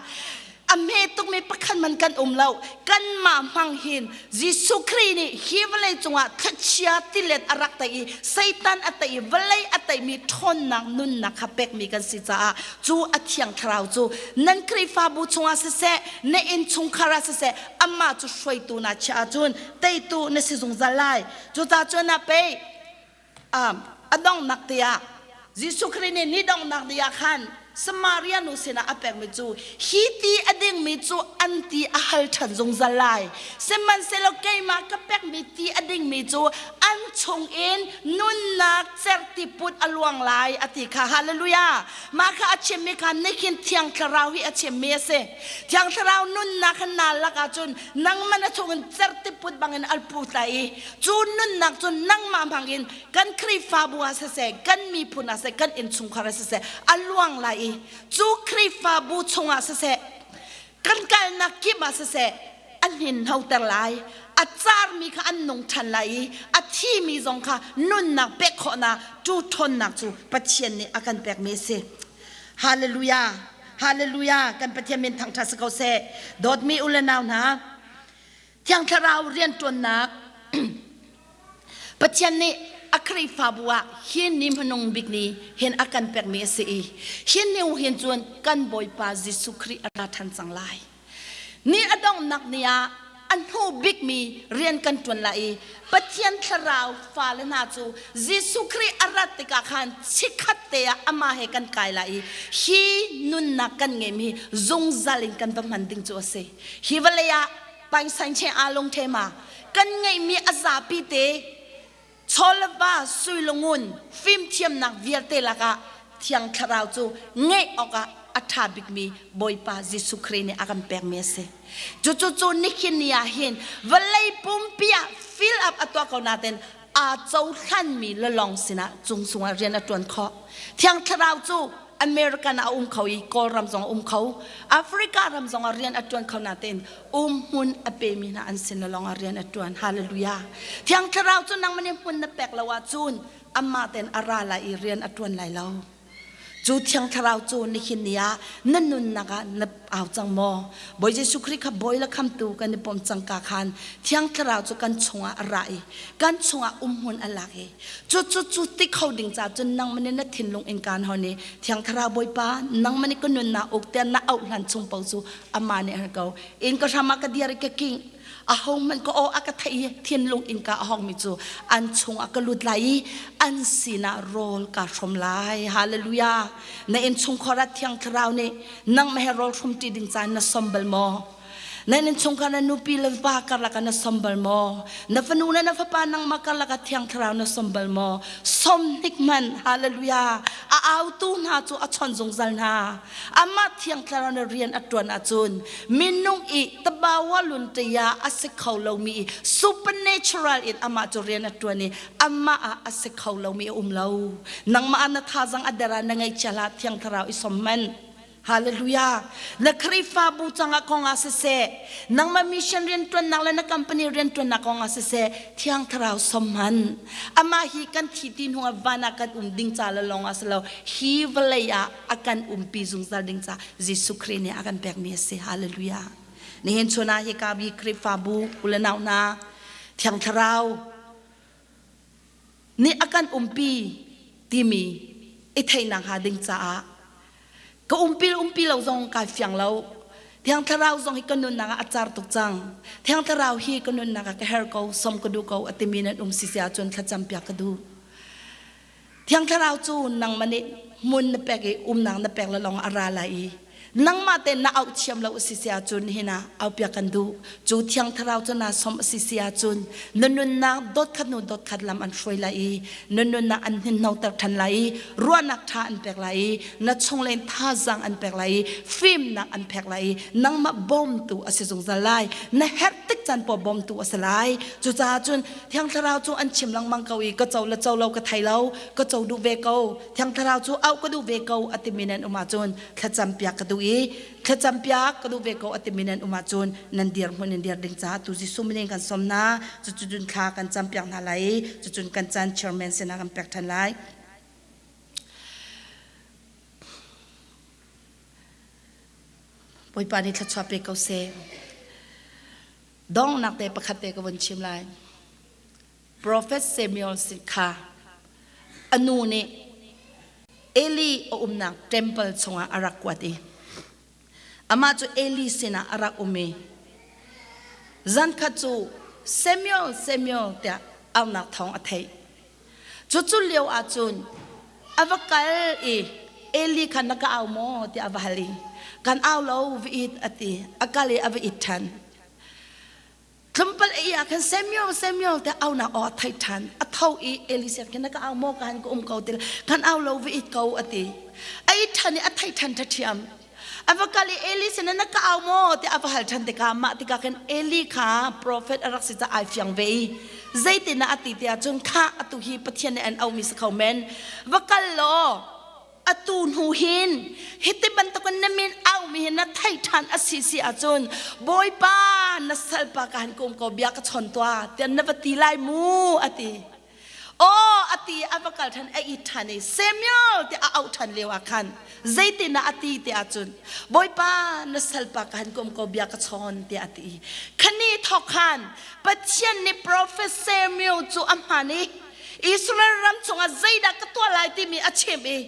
A hme tukmi pakhat man kan um lo. Kanmah hmang hin Jesuh Khrih nih hi vawlei cungah thachia tilet a rak tei i Satan a tei i vawlei a teimi ṭhawnnak nunnak kha pekmi kan si caah cu a thiang thlarau cu nan Khrihfabu chungah siseh, na innchungkhar ah siseh, amah cu hruaitu na chiah ahcun teitu na si zungzal lai. Cucaah cun ah pei a donghnak te ah Jesuh Khrih nih ni donghnak ni ah khan Samaria nu sinah a pekmi cu hi ti a dingmi cu an ti a hal ṭhan zungzal lai. Sihmanhsehlaw keimah ka pekmi ti a dingmi cu an chungin nunnak cerhti put a luang lai a ti kha. Hallelujah! Mah kha a chimmi kha nikhin Thiang Thlarau hi a chimmi a si. Thiang Thlarau nunnak kha naa lak ahcun nangmah na chungin cerhti put bangin al put lai i cu nunnak cu nangmah hmangin kan Khrihfabu ah siseh, kan miphun ah siseh, kan innchungkhar ah siseh a luang lai i cu Khrihfabu chungah siseh, kan kalnak kip ah siseh a hninhnoter lai. A carmi kha an nung ṭhan lai i a thimi zong kha nunnak pek khawhnak tu ṭhawnnak cu Pathian nih a kan pekmi a si. Hallelujah! Hallelujah! Kan Pathian min thangṭhat si ko seh. Dawtmi u le nau hna, Thiang Thlarau rianṭuannak Pathian nih a Khrihfabu ah hi ni hmanung bik ni hin a kan pekmi a si i hi ni hin cun kan Bawipa Jesuh Khrih a ra ṭhan cang lai. Ni a donghnak ni ah a hnu bikmi rian kan ṭuan lai i Pathian Thlarau fale hna cu Jesuh Khrih a rat tikah khan chikkhat te ah amah he kan kai lai i hi nunnak kan ngeimi hi zungzal in kan va hman ding cu a si. Hi vawlei ah painsain che aa lung the ma kan ngeihmi a zapi te chawlva sui le ngun fimthiamnak vialte lakah Thiang Thlarau cu ngeih awkah a ṭha bikmi Bawipa Jesuh Khrih nih a kan pekmi a si. Cucu cu nihin ni ah hin vawlei pumpi ah fill up a tuah ko nain aa cohlanmi lalong sinah cung sungah rian a ṭuan khawh. Thiang Thlarau cu American ah a um kho i Kawlram zong a um kho. Africa ram zong ah rian a ṭuan kho nain um hmun a pemi hna an sin lawng ah rian a ṭuan. Hallelujah. Thiang Thlarau cu nangmah nih hmun na pek lo ahcun amah tein a ra lai i rian a ṭuan lai lo. Cu Thiang Thlarau cu nihin ni ah na nunnak ah na au cang maw? Bawi Jesuh Khrih kha Bawi le Khamtu kan i pom cang ka khan Thiang Thlarau cu kan chungah a ra i kan chungah umhmun a lak i cu cu cu ti kho ding ca cun nangmah nih na thinlung in kaan hon i Thiang Thlarau Bawipa nangmah nih ka nunnak uk tiah na auh hlan chung paoh cu amah nih a ko inn ka hram ah ka dir i ka king ahohmanh ka aw a ka theih i thinlung innka a hawngmi cu an chungah ka lut lai i an sinah rawl ka hrawm lai hallelujah na innchungkhar ah thiang thlarau nih nangmah he rawl hrawm ṭi ding caan na som bal maw? Nan innchungkhar na nupi le va karlak ah na som bal maw? Na fanu le na fapa nangmah karlak ah Thiang Thlarau na som bal maw? Som hnik hmanh, hallelujah! A autu hna cu a chawnh zungzal hna. Amah Thiang Thlarau na rian a ṭuan ahcun minung i tabawa lunṭaya a si kho lomi i supernatural in amah cu rian a ṭuan i amah ah a si kho lomi a um lo. Nangmah ah na thazang a der ah na ngaihchia hlah Thiang Thlarau i som hmanh. Hallelujah. Na Khrihfabu cangah kong ah siseh, nangmah mission rianṭuannak le na company rianṭuannak kong ah siseh, Thiang Thlarau som hman. Amah hi kan thi ti hnu ah van ah kan um ding ca le lawng ah si lo, hi vawlei ah a kan umpi zungzal ding ca Jesuh Khrih nih a kan pekmi a si. Hallelujah. Nihin chun ah hika bi Khrihfabu u le nau hna, Thiang Thlarau nih a kan umpi timi i theihnak hnga ding caah ka umpi le umpi lo zong kai fiang lo. Thiang Thlarau zong hi ka nunnak ah a car tuk cang. Thiang Thlarau hi ka nunnak ah ka her ko, som ka duh ko a timi nan um si si ahcun thlacam piak ka duh. Thiang Thlarau cu nangmah nih hmun na pek i umnak na pek le lawng a ra lai i nangmah te na auh thiam lo a si si ahcun nihin ah aupiak kan duh. Cu Thiang Thlarau cu naa som a si si ahcun na nunnak dot khat hnu dot khat lam an hruai lai i na nunnak an hninhnoter ṭhan lai i ruahnak ṭha an pek lai i na chunglei thazaang an pek lai i fimnak an pek lai i nangmah bawmtu a si zungzal lai. Na herh tik caan paoh bawmtu a si lai. Cucaah cun Thiang Thlarau cu an chim lengmang ko i ka co le co lo ka thei lo, ka co duh ve ko. Thiang Thlarau cu auh ka duh ve ko a timi nan um ahcun thlacam piak ka duh i thlacam piak ka duh ve ko a timi nan um ahcun nan dirhmun in dir ding caah tu Jesuh min in kan sawm hna. Cucun thla kan cam piak hna lai i cucun kan caan chairman sinah kan pek ṭhan lai. Bawipa nih thluachuah pe ko seh. Donghnak te pakhat te ka vun chim lai. Prophet Samuel sin kha a nu nih Eli a umnak temple chungah a rak kuat i amah cu Eli sinah a rak um i zankhat cu Samuel Samuel tiah aunak thawng a theih. Cucu lio ahcun a va kal i Eli kha na ka au maw tiah a va hal i kan au lo va it a ti. A kal i a va it ṭhan. Tlawmpal a ih ah khan Samuel Samuel tiah aunak aw a theih ṭhan. A tho i Eli sin khin na ka au maw ka han ka um ko ti kan au lo va it ko a ti. A it ṭhan i a theih ṭhan ṭhaṭhiam. A va kal i Eli sin na ka au maw tiah a va hal ṭhan tikah mah tikah khan Eli kha profet a rak si caah ai fiang ve i zeitinah a ti tiah cun khah atu hi Pathian nih an auhmi si kho men va kal law atu hnu hin hiti bantukin na min aumi hi na theih ṭhan a si si ahcun Bawipa na salpa ka han kum ko bia ka chawn tuah tiah na va ti lai mu a ti. Aw a ti a va kal ṭhan a it ṭhan i Samuel tiah a auh ṭhan lio ah khan zeitinah a ti ti ahcun Bawipa na salpa ka han kum ko bia ka chawn tiah a ti. Khani thawk khan Pathian nih profet Samuel cu a hman i Israel ram chungah zeidah ka tuah lai timi a chimh i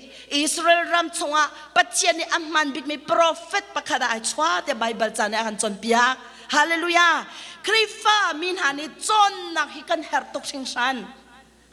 Israel ram chungah Pathian nih a hman bikmi profet pakhat ah ai chuah tiah Baibal ca nih a kan cawnpiak. Hallelujah! Khrihfa mi hna nih cawnnak hi kan herh tuk hringhran.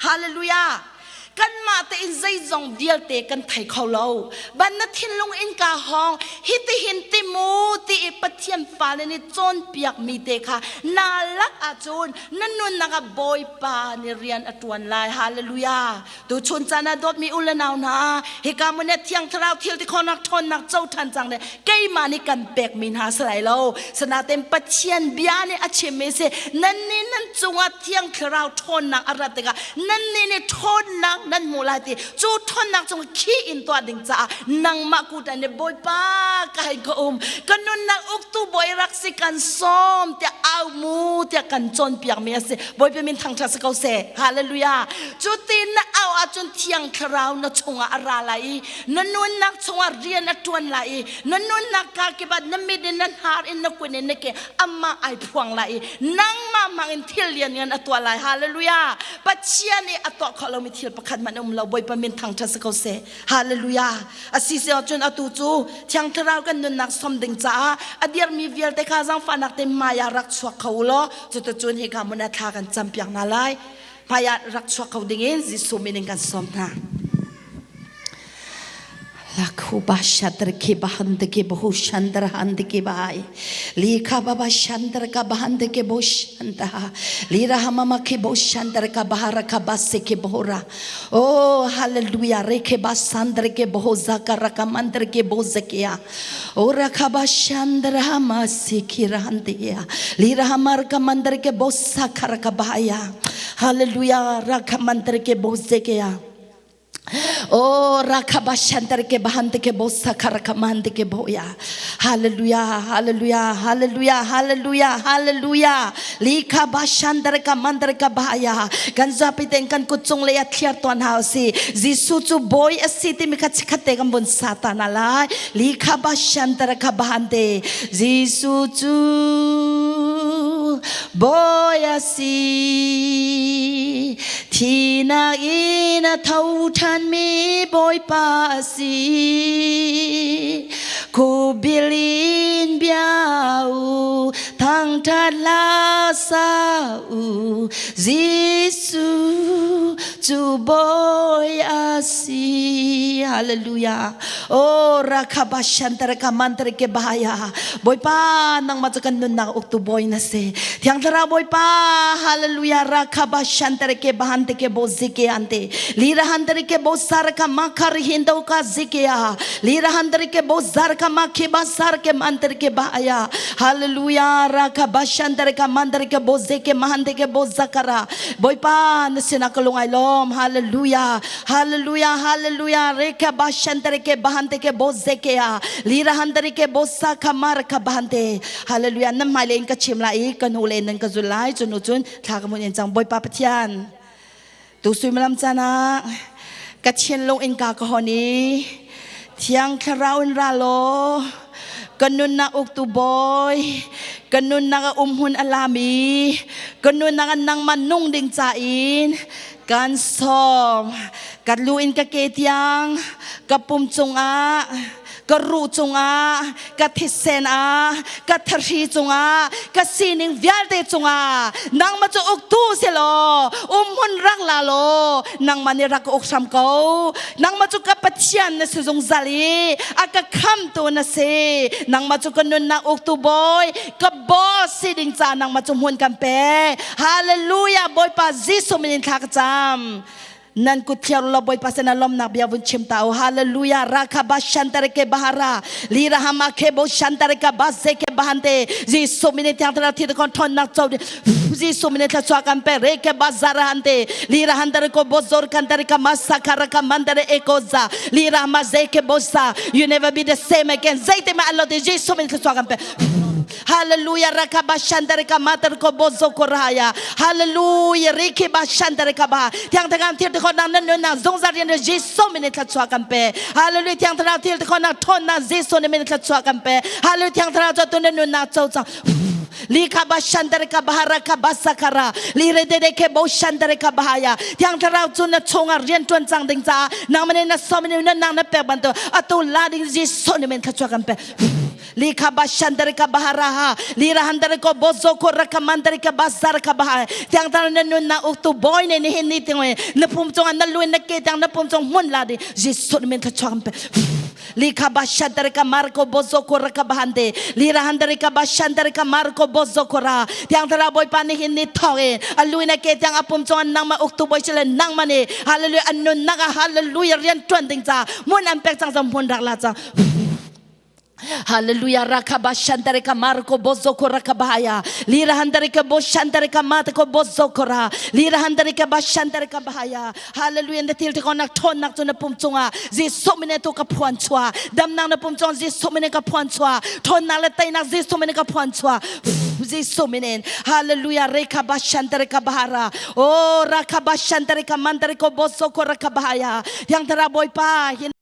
Hallelujah! Kanmah tein zeizong vialte kan thei kho lo. Ban na thinlung in ka hawng hitihin ti mu ti i Pathian fale nih cawnpiak mi te kha naa lak ahcun na nunnak ah Bawipa nih rian a ṭuan lai. Hallelujah! Tuchun caan ah dawtmi u le nau hna, hika mun ah Thiang Thlarau thil ti khawhnak ṭhawnnak co ṭhan cang le keimah nih kan pekmi hna si lai lo. Sinain Pathian bia nih a chimmi si nannih nan cungah Thiang Thlarau ṭhawnnak a rat tikah nannih nih ṭhawnnak nan hmuh lai ti cu ṭhawnnak cung khi in tuah ding caah nangmah kut ah nih Bawipa ka hei ka um ka nunnak uktu bawi rak si kan sawm tiah au mu tiah kan cawnpiakmi a si. Bawipa min thangṭhat si ko seh. Hallelujah. Cutin na au ahcun Thiang Thlarau na chungah a ra lai i na nunnak chungah rian a ṭuan lai i na nunnak ka kip ah na mit in na hnar in na kun in na ke amah ai phuang lai i nangmah hmang in thil lianngan a tuah lai. Hallelujah. Pathian i a tuah khawh lomi thil pakhat hmanh a um lo. Bawipa min thangṭhat si ko seh. Hallelujah. A si si ahcun atu cu Thiang Thlarau kan nunnak som ding caah a dirmi vialte kha zaangfahnak te hmai ah rak chuak kho u law cuticun hika hmun ah thla kan campiak hna lai. Hmai ah rak chuak kho dingin Jesuh min in kan sawm hna. Lakhuba shandar ke bahand ke bohu shandar hand ke bahai. Likha baba shandar ka bahand ke bo shanda. Lira hamama ke bo shandar ka bahara ka basse ke bohora. Oh hallelujah rekhe ba sandar ke boho zaka raka mandar ke bo zakia. O rakha ba shandar hama sikhi rahandiya. Lira hamar ka mandar ke bo sakhar ka bahaya. Hallelujah rakha mandar ke bo zekia. Oh, rakhabashantar ke bahante ke bosa karakamante ke boya. Hallelujah, hallelujah, hallelujah, hallelujah, hallelujah. Likha bashantar ka mandar ka bahaya. Kan zapi ten kan kutsung le thliar tuan hau si. Jesu chu boy asi ti mi kha chikhate kan bun satan alai. Likha bashantar ka bahante. Jesu chu boy asi. Thinak in a tho ṭhanmi Bawipa a si. Khubil in bia u, thangṭhat hla sa u, Jesuh cu Bawi a si. Hallelujah. Oh, rakhabashantar ka mantar ke bahaya. Bawipa, nangmah cu kan nunnak uktu Bawi na si. Thiang Thlarau Bawipa, hallelujah, rakhaba shantar ke bahante ke bo zike ante. Lira handar ke bo sar ka makhar hindo ka zike ya. Lira handar ke bo zar ka makhe ba sar ke mantar ke ba aya. Hallelujah, rakhaba shantar ka mandar ke bo zike mahante ke bo zakara. Bawipa, na sinah ka lungai lom. Hallelujah. Hallelujah, hallelujah. Rekha bashantar ke bahante ke bo zeke ya. Lira handar ke bo sa kamar ka bahante. Hallelujah. Nan hmai le in ka chim lai i ka hnu le nan ka zul lai. Cun cun thla ka mun in cang Bawipa Pathian. Tu suimilam caan ah ka thinlung in ka ka hon i Thiang Thlarau in ra law ka nunnak uktu bawi ka nunnak a umhmun a lami ka nunnak a nangmah nung ding ca in kan sawm ka lu in ka ke tiang ka pum cungah ka ruh cungah ka thisen ah ka thahri cungah ka sining vialte cungah nangmah cu uktu si law umhmun rak la law nangmah nih rak ka uk hram ko nangmah cu ka Pathian na si zungzal i a ka khamtu na si nangmah cu ka nunnak uktu bawi ka boss si ding ca nangmah cu hmun kan pe hallelujah Bawipa Jesuh min in thla ka cam nan kut thliar lo Bawipa sin ah lawmnak bia vun chim ta u hallelujah rakha ba shantar ke bahara lira hama ke bo shantar ka ba se ke bahante Jesuh min in thiang thlarau thi kon thon nak chau Jesuh min in thla kan pe re ke ba zara hante lira handar ko bozor kantar ka masakara ka mandare ekoza lira ma ze ke bosa you never be the same again zaite ma allo de Jesuh min thla kan pe Hallelujah rakabashandarika matar ko bozo ko raya Hallelujah riki bashandarika ba Thiang thangam thil te khon nang nan nang zungzal rian Jesu min thla chua kan pe Hallelujah Thiang thlarau thil te khon nang thon na Jesu ne min thla chua kan pe Hallelujah Thiang thlarau cho tu nan nun na cho chang Likha ba shandarika baharaka basakara lire de de ke bo shandarika bahaya Thiang thlarau chu na chunga rian tuan chang ding cha nang mane na so mane na nang na pe ban to atu la ding Jesu ne min thla chua kan pe Likha bashandarika baharaha lira handariko bozoko rakamandarika basarka bah tiang tan na nun na uktu boy ne ni hin ni tingwe na pum chong na luin na ke tiang na pum chong mun la di Jesu min tha chong pe Likha bashandarika marko bozoko rakabahande lira handarika bashandarika marko bozoko ra tiang thara boy pa ni hin ni thong e aluin na ke tiang apum chong nang ma uktu boy chile nang ma ni hallelujah annun naga hallelujah rian tuan ding cha mun an pek chang chang mun rak la cha Hallelujah rakaba shandareka marko bozoko rakabaya lira handareka bo shandareka matko bozoko ra lira handareka ba shandareka bahaya Hallelujah na til te nak thon nak chu na pum chunga Jesu mine tu ka phuan chua dam nang na pum chong Jesu mine ka phuan chua thon nak le tai nak Jesu mine ka phuan chua Jesu mine Hallelujah rekha ba shandareka bahara oh rakha ba shandareka mandareko bozoko rakabaya yang tara boy pa hin.